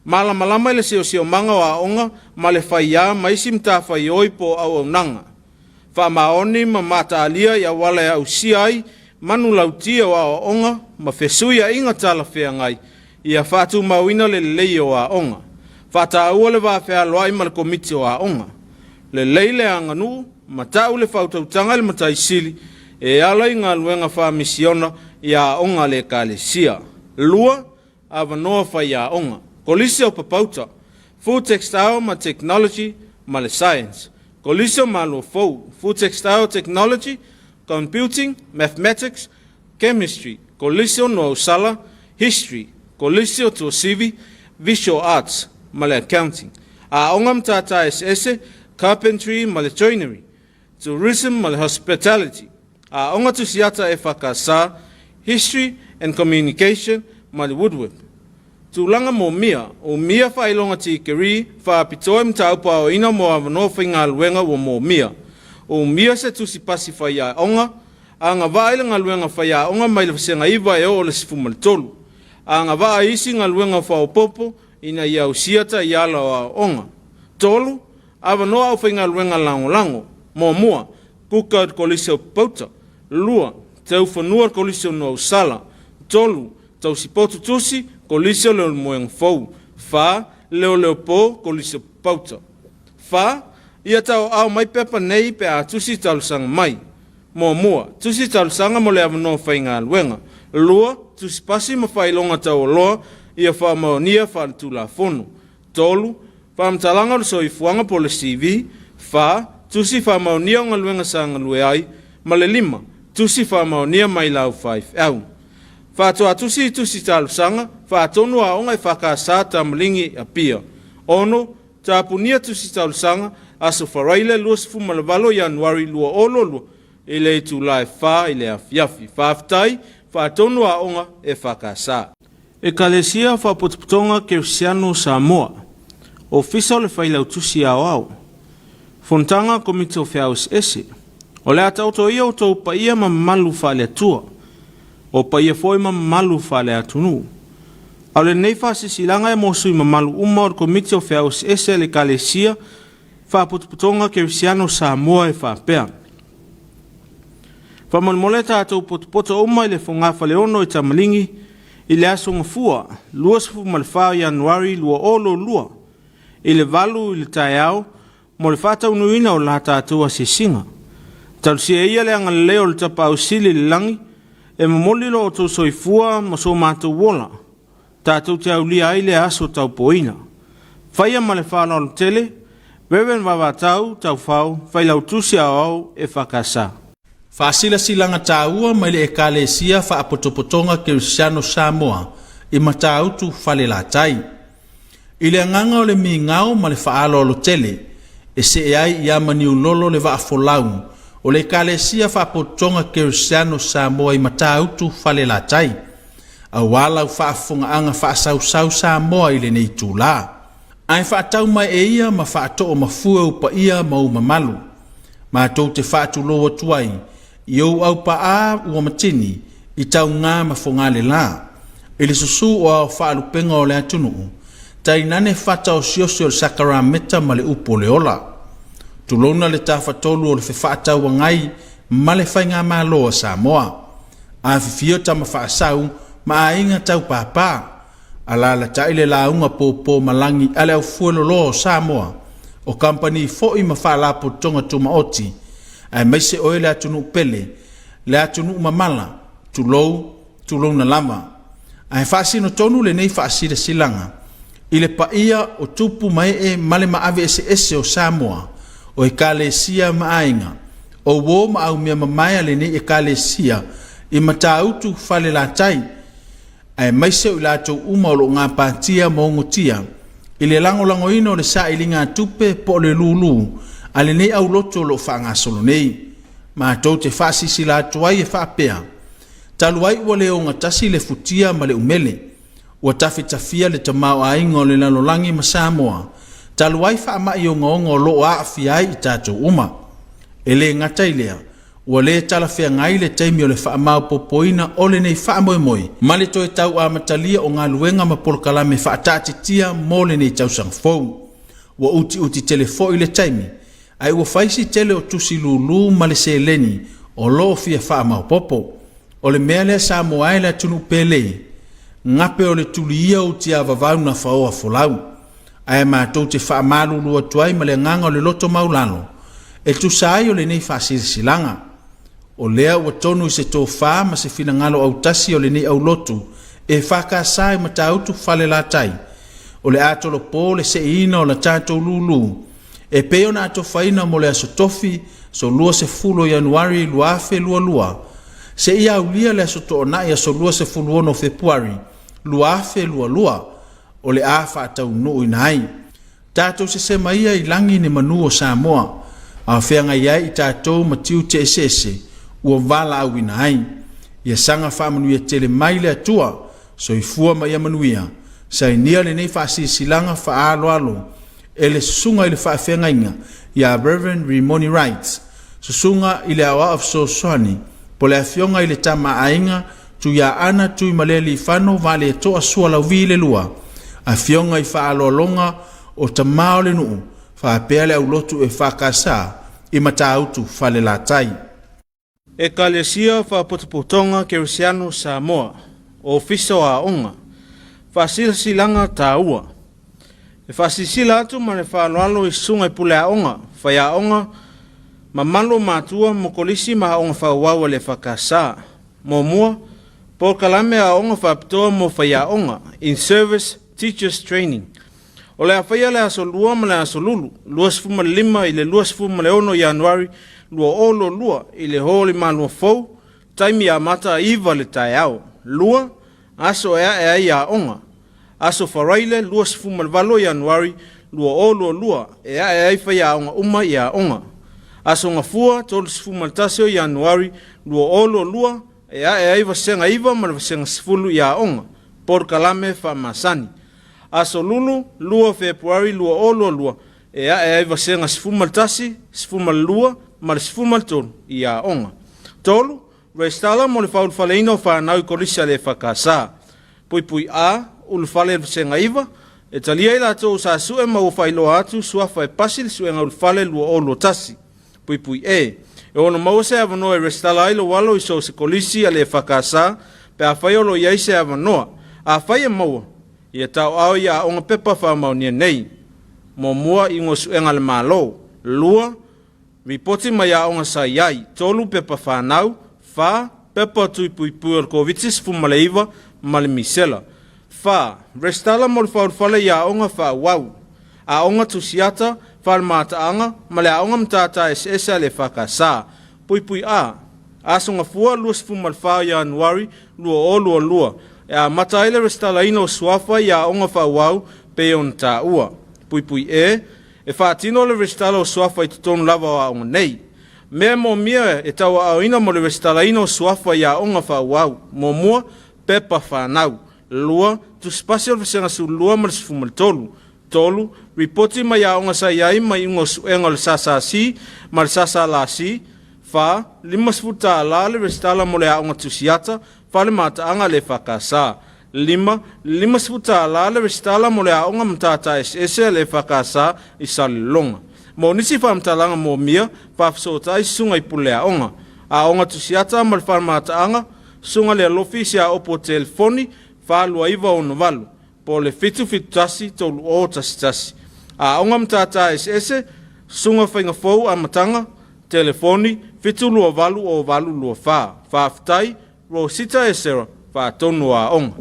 Malamalama i le siosiomaga o aoga ma le faiā ma isi matafaioi po o auaunaga. Faamaoni ma mataalia i auala e ausia ai manulauti o aoaoga ma fesuiaiga talafeagai ia faatumauina le lelei o aoga. Faataua le vafealoai ma le komiti o aoga. Lelei le aganuu ma tau le faautautaga i le Matai Sili e ala i galuega faamisiona i aoga a le Ekalesia. 2, Avanoa faiaoga. Kolisi o Papauta, Food Textile ma Technology ma le Science. Kolisi o Maluafou, Food Textile Technology, Computing, Mathematics, Chemistry, Kolisi o Nuausala, History, Kolisi o Tuasivi, Visual Arts ma le Accounting. Aoga Matata Eseese, Carpentry ma le Joinery, Tourism ma le Hospitality. Aoga Tusiata EFKS, History and Communication ma le Woodwork. Tulaga mōmia, umia faailoga tikeri, faapitoa i mataupu aoaoina mo avanoa faigaluega ua mōmia. Umia se tusi pasi faiaoga, agavaa i le galuega faiaoga mai le vasega 9 e oo i le 13. Agavaa i isi galuega faaopoopo ina ia ausia taiala o aoaoga. 3, Avanoa aufaigaluega lagolago. Muamua, kuka o le Kolisi o Papauta. 2, Teufanua o le Kolisi o Nuausala. 3, Tausipotu Tusi, Kolisi o Leulumoega Fou. 4, Leoleopo, Kolisi o Papauta. 4, Ia tauaao mai pepa nei pe a tusi talosaga mai. Muamua, tusi talosaga mo le avanoa faigaluega. 2, tusi pasi ma faailoga taualoa ia faamaonia faaletulafono. 3, Faamatalaga o le soifuaga po o le CV. 4, Tusi faamaonia o galuega sa galue ai, ma le 5, Tusi faamaonia mai lau faifeau. Faatoa tusi i tusi talosaga, faatonu aoga EFKS Tamaligi Apia. 6, Tapunia tusi talosaga, Aso Faraile 28 Ianuari 2022 i le itula e 4 i le afiafi. Faafetai, faatonu aoga EFKS. Ekalesia Faapotopotoga Kerisiano Samoa, Ofisa o le Failautusi Aoao, Fonotaga a Komiti o Feau Eseese, o le a taoto ia outou paia ma mamalu faale-Atua, o paia foi ma mamalu faale-atunuu. A o lenei faasilasilaga e mo sui mamalu uma o le Komiti o Feau Eseese a le Ekalesia Faapotopotoga Kerisiano Samoa e faapea. Faamolemole tatou potopoto uma i le fogafaleono i Tamaligi i le aso Gafua 24 Ianuari 2022 i le 8 i le taeao mo le faataunuuina o la tatou asiasiga. Talosia ia le agalelei o le Tapaau Sili i le lagi e momoli lo outou soifua ma so matou ola tatou te aulia ai le aso taupoina. Faia ma le faaaloalo tele, Rev. Vavatau Taufao, Failautusi Aoao EFKS. Faasilasilaga taua mai le Ekalesia Faapotopotoga Kerisiano Samoa i Matautu Falelatai. I le agaga o le migao ma le faaaloalo tele, e see ai ia Maniulolo le vaafolau o le Ekalesia Faapototoga Kerisiano Samoa i Matautu Falelatai, aua lau faafofogaaga faasausau Samoa i lenei itula. Ae faatau mai e ia ma faatoo mafue ou paia ma ou mamalu. Matou te faatulou atu ai i ou aupaa ua matini i taugā ma fogalelā, i le susū o ao faalupega o le atunuu, tainane fata osiosi o le sakarameta ma le upu o le ola. Tulouna le tafatolu o le fefaatauagai ma le faigamalo a Samoa. Afifio tama faasau ma aiga tau pāpā. Alaalatai le lauga pōpō malagi a le aufueloloa o Samoa, o kamupani foi ma faalapotopotoga tumaoti, aemaise oe le atunuu pele, le atunuu mamala, tulou, tulouna lava. Ae faasino tonu lenei faasilasilaga i le paia o tupu ma ee ma le maave eseese o Samoa, o ekalesia ma aiga, o uo ma aumea mamae a lenei ekalesia i Matautu Falelatai, aemaise o i latou uma o lo o gapatia ma ogotia i le lagolagoina o le sailiga tupe po o le lūlū a lenei aulotu o lo o faagasolo nei. Matou te faasilasila atu ai e faapea, talu ai ua le ogatasi le futia ma le umele, ua tafetafia le tamaoaiga o le lalolagi ma Samoa, talu ai faamai ogaoga o lo o aafia ai i tatou uma. E le gata i lea, ua le talafeagai le taimi o le faamaopoopoina o lenei faamoemoe ma le toe tau amatalia o galuega ma polokalame faataatitia mo lenei tausaga fou. Ua utiuti tele foi le taimi, ae ua fai si tele o tusi lūlū ma le seleni o lo o fia faamaopoopo. O le mea lea Samoa e le atunuu pele, gape o le tuliia o utiavavau na faoa folau. Ae matou te faamalulu atu ai ma le agaga o le loto maulalo e tusa ai o lenei faasilasilaga. O lea ua tonu i se tofa ma se finagalo autasi o lenei aulotu e EFKS i Matautu Falelatai, o le a tolopo le seiina o la tatou lūlū e pei ona atofaina mo le aso Tofi aso 20 o Ianuari 2022 seia aulia le aso Toonai aso 26 o Fepuari 2022 o le a faataunuuina ai. Tatou sesema ia i lagi ni manu o Samoa, a o feagai ai i tatou ma tiute eseese ua valaauina ai. Ia saga faamanuia tele mai le Atua, soifua ma ia manuia. Sainia lenei faasilasilaga faaaloalo e le Susuga i le Faafeagaiga ia Rev. Rimoni Wright, Susuga i le Aoao Fesoasoani po o le Afioga i le Tama a Aiga Tuiaana Tuimalealiifano Vaaletoa Sualauvi le Lua, Afioga i Faaaloaloga o Tama o le Nuu faapea le aulotu EFKS i Matautu Falelatai. Ekalesia Faapotopotoga Kerisiano Samoa, Ofisa o Aoga, Faasilasilaga Taua. E faasilasila atu ma le faaaloalo i susuga i pule aoga, faiaoga, mamalu o matua mo kolisi ma aoga faaauau a le EFKS. Muamua, polokalame aoga faapitoa mo faiaoga, In-Service Teachers Training. O le a faia le aso Lua ma le aso Lulu, 25 i le 26 Ianuari 2022 i le hall i Malua Fou, taimi amata 9 le taeao. 2, aso e ae ai aoga. Aso Faraile 28 Ianuari 2022 e ae ai faiaoga uma i aoga. Aso Gafua 31 o Ianuari 2022 e ae ai Vasega 9 ma le Vasega 10 i aoga. Polokalame faamasani. Aso Lulu 2 Fepuari 2022 e ae ai Vasega 11, 12 ma le 13 i aoga. 3. Resitala mo le faaulufaleina o fanau i Kolisi a le EFKS. Puipui A, Ulufale i le Vasega 9, e talia i latou sa sue ma ua faailoa atu suafa e pasi le suega ulufale 2021. Puipui E, E ono maua se avanoa e resitala ai lou alo i so o se Kolisi a le EFKS pe afai o lo o i ai se avanoa. Afai e maua, ia taoao i aoga pepa faamaonia nei. Muamua, iuga o suega a le Malo. 2, Ripoti mai aoga sa i ai, 3 pepa whanau, 4 pepa tui puipui o le Koviti-19 ma le misela. 4. Resitala mo le faaulufale i aoga faaauau, aoga tusiata, falemataaga ma le aoga matata eseese a le EFKS. Puipui A, Aso Gafua 24 Ianuari 2022 e amata ai le resitalaina o suafa i aoga faaauau pei ona taua. Puipui E, E faatino le resitala o suafa i totonu lava o aoga nei. Mea e moomia e tauaaoina mo le resitalaina o suafa i aoga faaauau, muamua, pepa fanau, 2, tusipasi o le vasega 12 ma le 13, 3, ripoti mai aoga sa i ai ma iuga o suega o le SSC ma le SSLC, 4, $50 le resitala mo le aoga tusiata, fale mataaga a le EFKS. 5, $50 le resitala mo le aoga matata eseese a le EFKS i Salelologa. Mo nisi faamatalaga moomia, faafesootai Susuga i Pule Aoga, Aoga Tusiata ma le Falemataaga, Susuga Lealofi i Siaopo o Telefoni 42968 po o le 771 3011. Aoga Matata Eseese, Susuga Faigafou Amataga, Telefoni 728 0824. Faafetai. Rosita Esera, Faatonu o Aoga.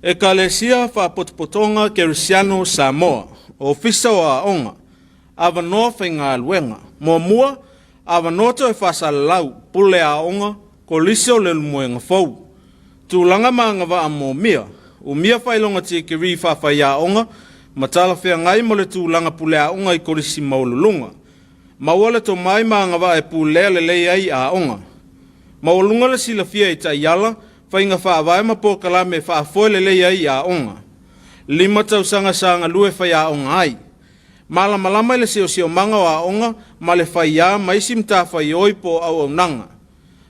Ekalesia Faapotopotoga Kerisiano Samoa, Ofisa o Aoga, Avanoa Faigaluega. Muamua, Avanoa toe faasalalau, Pule Aoga, Kolisi o Leulumoega Fou. Tulaga ma agavaa mōmia, umia faailoga tikeri faafaiaoga ma talafeagai mo le tulaga puleaoga i kolisi maualuluga. Maua le tomai ma agavaa e pulea lelei ai aoga. Maualuga le silafia i taiala, faiga faavae ma polokalame e faafoe lelei ai aoga. 5 tausaga sa galue faiaoga ai. Malamalama i le siosiomaga o aoga ma le faiā ma isi matafaioi po o auaunaga.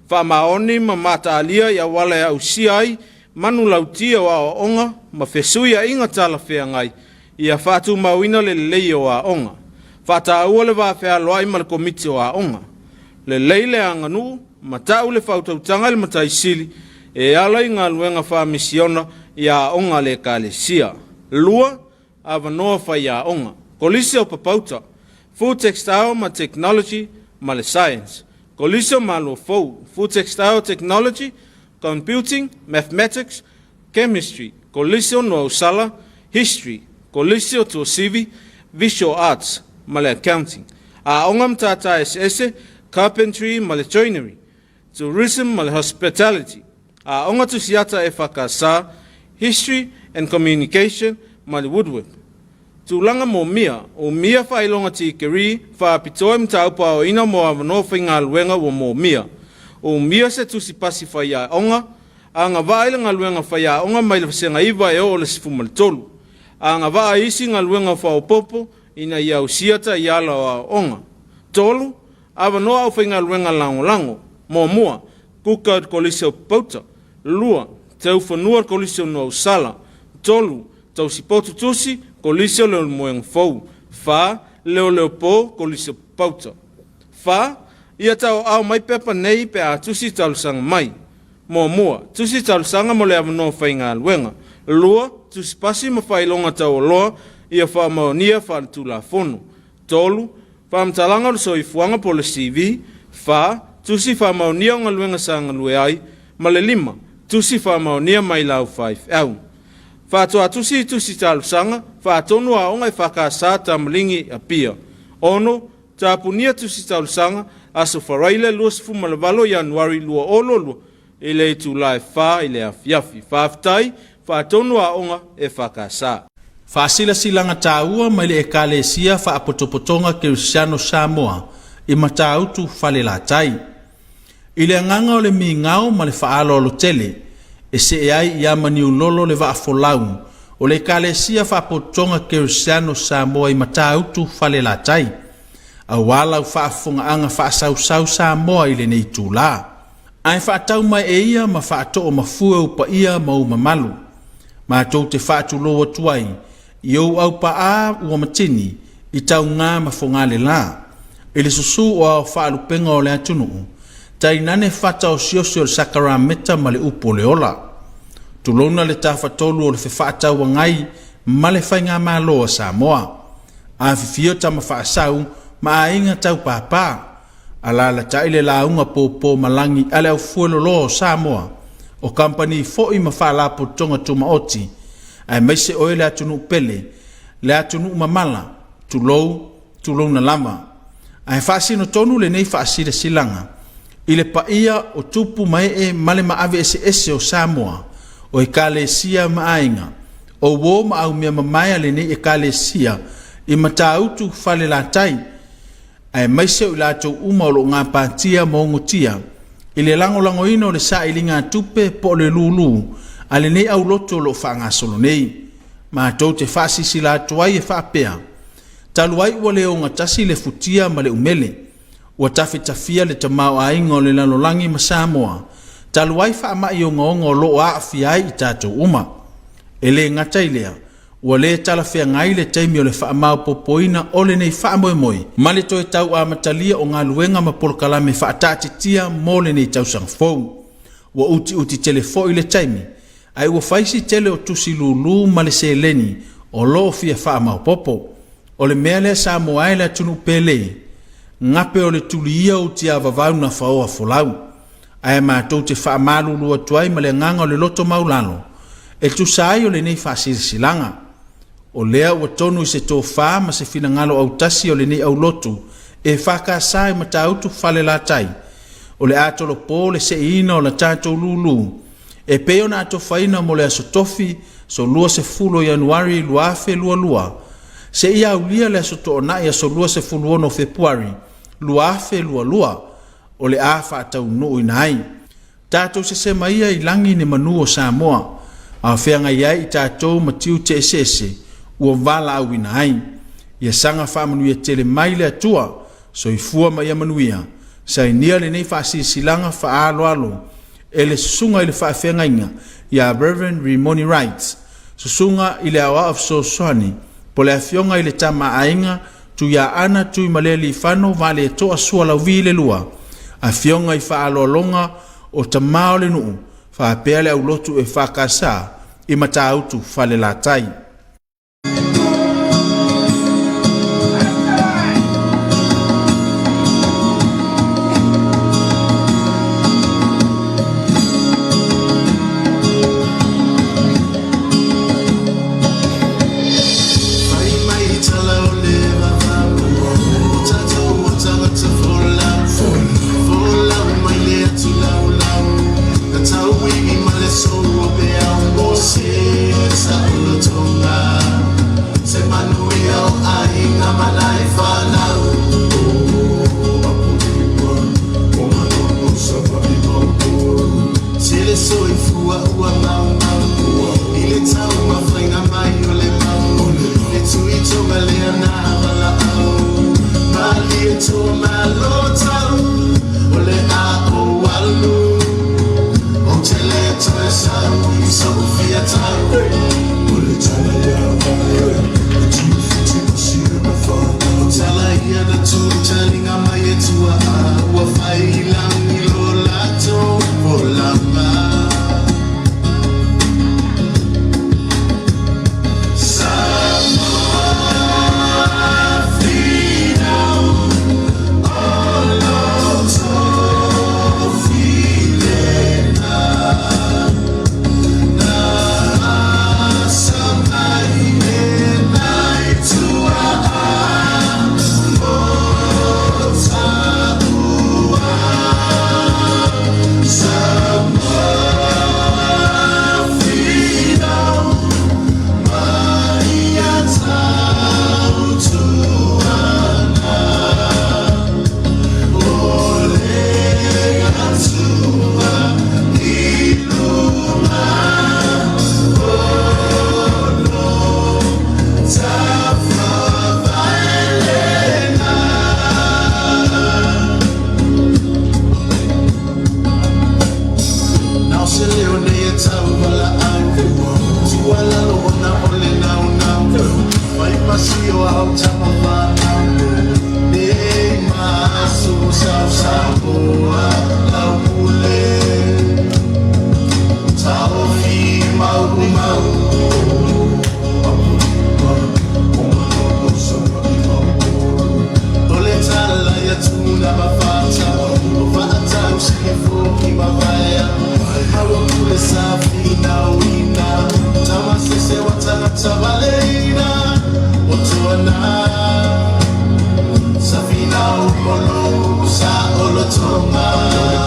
Faamaoni ma mataalia i auala e ausia ai manulauti o aoaoga ma fesuiaiga talafeagai ia faatumauina le lelei o aoga. Faataua le vafealoai ma le Komiti o Aoga. Lelei le aganuu ma ta'u le faautautaga i le Matai Sili e ala i galuega faamisiona i aoga a le Ekalesia. 2. Avanoa faiaoga, Kolisi o Papauta, Food Textile ma Technology ma le Science, Kolisi o Maluafou, Food Textile Technology, Computing, Mathematics, Chemistry, Kolisi o Nuausala, History, Kolisi o Tuasivi, Visual Arts ma le Accounting, Aoga Matata Eseese, Carpentry ma le Joinery, Tourism ma le Hospitality, Aoga Tusiata EFKS, History and Communication ma le Woodwork. Tulaga mōmia, umia faailoga tikeri, faapitoa i mataupu aoaoina mo avanoa faigaluega ua mōmia. Umia se tusi pasi faiaoga, agavaa i le galuega faiaoga mai le vasega 9 e oo i le 13. Agavaa i isi galuega faaopoopo ina ia ausia taiala o aoaoga. 3, Avanoa aufaigaluega lagolago. Muamua, kuka o le Kolisi o Papauta. 2, Teufanua o le Kolisi o Nuausala. 3, Tausipotu Tusi, Kolisi o Leulumoega Fou. 4, Leoleopo, Kolisi o Papauta. 4, Ia tauaao mai pepa nei pe a tusi talosaga mai. Muamua, tusi talosaga mo le avanoa faigaluega. 2, Tusi pasi ma faailoga taualoa ia faamaonia faaletulafono. 3, Faamatalaga o le soifuaga po o le CV. 4, Tusi faamaonia o galuega sa galue ai, ma le 5, Tusi faamaonia mai lau faifeau. Faatoa tusi i tusi talosaga, faatonu aoga EFKS Tamaligi Apia. 6, Tapunia tusi talosaga, Aso Faraile 28 Ianuari 2022 i le itula e 4 i le afiafi. Faafetai, faatonu aoga EFKS. Faasilasilaga taua mai le Ekalesia Faapotopotoga Kerisiano Samoa i Matautu Falelatai. I le agaga o le migao ma le faaaloalo tele, e see ai ia Maniulolo le vaafolau o le Ekalesia Faapotopotoga Kerisiano Samoa i Matautu Falelatai, aua lau faafofogaaga faasausau Samoa i lenei itula. Ae faatau mai e ia ma faatoo mafue ou paia ma ou mamalu. Matou te faatulou atu ai i ou aupaa ua matini i Taugā ma Fogalelā, i le susū o ao faalupega o le atunuu, tainane fata osiosi o le sakarameta ma le upu o le ola. Tulouna le tafatolu o le fefaatauagai ma le faigamalo a Samoa. Afifio tama faasau ma aiga taupāpā. Alalatai le lauga pōpō malagi a le aufueloloa o Samoa, o kamupani foi ma faalapotopotoga tumaoti, aemaise oe le atunuu pele, le atunuu mamala, tulou, tulouna lava. Ae faasino tonu lenei faasilasilaga i le paia o tupu ma ee ma le maave eseese o Samoa, o Ekalesia ma aiga, o uo ma aumea mamae a lenei Ekalesia i Matautu Falelatai, aemaise o i latou uma o lo o gapatia ma ogotia i le lagolagoina o le sailiga tupe po o le lūlū a lenei aulotu o lo o faagasolo nei. Matou te faasilasila atu ai e faapea, talu ai ua le ogatasi le futia ma le umele, ua tafetafia le tamaoaiga o le lalolagi ma Samoa, talu ai faamai ogaoga o lo o aafia ai i tatou uma. E le gata i lea, Ua le talafeagai le taimi o le faamaopoopoina o lenei faamoemoe ma le toe tau amatalia o galuega ma polokalame faataatitia mo lenei tausaga fou. Ua utiuti tele foi le taimi, ae ua fai si tele o tusi lūlū ma le seleni o lo o fia faamaopoopo. O le mea lea Samoa e le atunuu pele, gape o le tuliia o utiavavau na faoa folau. Ae matou te faamalulu atu ai ma le agaga o le loto maulalo e tusa ai o lenei faasilasilaga. O lea ua tonu i se tofa ma se finagalo autasi o lenei aulotu e FKS i Matautu Falelatai. O le a tolopo le seiina o la tatou lūlū e pei ona atofaina mo le Aso Tofi so 20 o Ianuari 2022, seia aulia le Aso Toonai aso 26 o Fepuari 2022 o le a faataunuuina ai. Tatou sesema ia i lagi ni manu o Samoa, a o feagai ai i tatou ma tiute eseese ua valaauina ai. Ia saga faamanuia tele mai le Atua, soifua ma ia manuia. Sainia lenei faasilasilaga faaaloalo e le Susuga i le Faafeagaiga ia Rev. Rimoni Wright, Susuga i le Aoao Fesoasoani po o le Afioga i le Tama a Aiga Tuiaana Tuimalealiifano Vaaletoa Sualauvi II, Afioga i Faaaloaloga o Tama o le Nuu faapea le aulotu EFKS i Matautu Falelatai. Fai mai tala o le vavau O tatou o tagata folau Folau mai le atu laulau Na tauivi ma le sou o peau Mo se saolotoga Se manuia o aiga ma nai fanau Tele soifua ua maumau I le taumafaiga mai o le mau Le tuitoga lea na valaau Malie toa malo tau O le a ou alu Ou te le toe sau i sou fia tau O le tala ia O tala ia na tutaliga mai e tuaa Ua fai i lagi lo latou folauga Na o se leo nei e tauvalaau Tuualalo ona o le naunau Fai pasi o au tama fanau Nei maso sausamoa lau pule Taofi mau mau O le tala ia tuna ma fata O faatau sikifoki mavaea Maua pule sa finauina Tamasese wa tagata valeina O tuana Sa finau polo sa olotoga.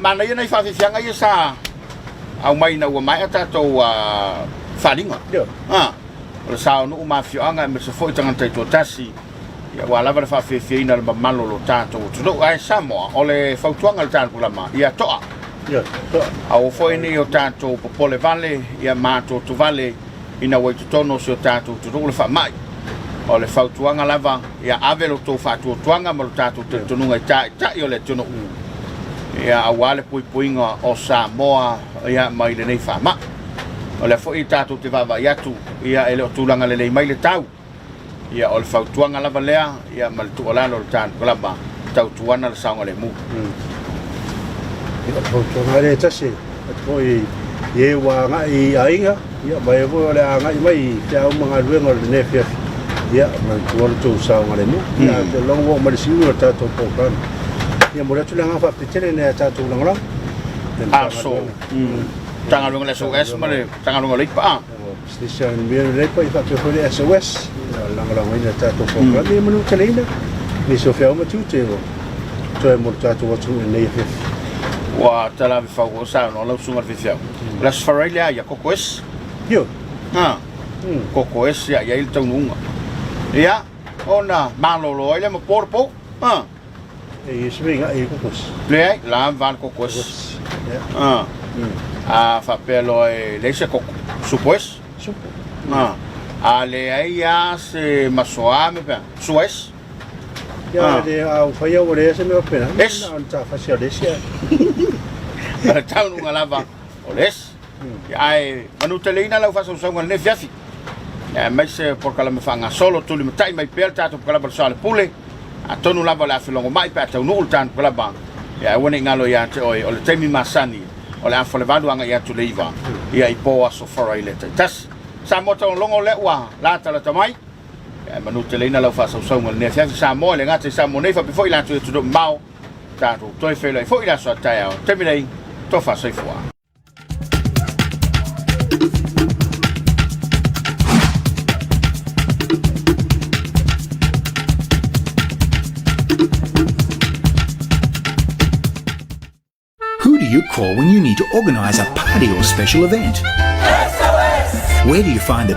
manaia nai faafiafiaga ia sa aumai ina ua maea tatou faaaliga. A, o le sao o nuu ma afioaga aemaise foi tagata taitoatasi, ia aua lava le faafiafiaina o le mamalu o lo tatou atunuu. Ae Samoa, o le fautuaga i le tatou lama, ia toa. Aua foi ne i o tatou popole vale, ia matoto vale ina ua i totonu o si o tatou atunuu le faamai. O le fautuaga lava, ia ave lo outou faatuatuaga ma lo tatou talitonuga i taitai o le atunuu, ia aua le puipuiga o Samoa ia mai lenei faamai. O lea foi tatou te vaavaai atu, ia e le o tulaga lelei mai le tau. Ia o le fautuaga lava lea ia ma le tuualalo a le tatou lava, tautuana le saogalemu. Ia, o le fautuaga lea e tasi, atu foi i e ua agai i aiga, ia ma e foi o le a agai mai i feau ma galuega o lenei afiafi, ia, manatua lo outou saogalemu. Ia, ou te iloa ua oo mai le siui o le tatou polokalame. Ia, momoli atu le agaga faafetai tele i nai a tatou lagolago. Aso, Matagaluega o le SOS ma le Matagaluega o Leipa a. Pisinisi Alamanuia le Leipa, ia faapea foi le SOS, ia lagolagoina le tatou polokalame, ia manuteleina nisi o feau ma tiute o toe mo le tatou atunuu i lenei afiafi. Ua talave fau o saunoa lau susuga i le faifeau. O le Aso Faraile lava ia, koko ese. Ioe. Ha, koko ese a i ai le taunuuga. Ia, ona malolo ai lea ma po le po. Ha. E i ai se mea i koko ese. Leai, lava le koko ese. Ha. A faapea loa e leai se koko, supo ese. Supo. Ha. A leai lava se masoa ma pea, sua ese. Ia, le a ua fai au ua leai se mea faapena. Ese. Na ona tafasi o le ese. O le taunuuga lava o le ese. Ae manuteleina lau faasausauga i lenei afiafi, aemaise polokalame faagasolo, tulimatai mai pea le tatou polokalame o le Soalepule. Atonu lava o le a felogomai pe a taunuu le tatou polokalame, ae aua ne i galo ia te oe, o le taimi masani o le afa o le 8 agai atu i le 9, ia i po Aso Faraile taitasi. Samoa Taualogo lea ua latalata mai, ae manuteleina lau faasausauga i lenei afiafi. Samoa e le gata i Samoa nei, faapea foi i latou i atunuu mamao, tatou toe feiloai foi i le aso a taeao. Taimi nei, tofa soifua. Who do you call when you need to organise a party or special event? SOS! Where do you find the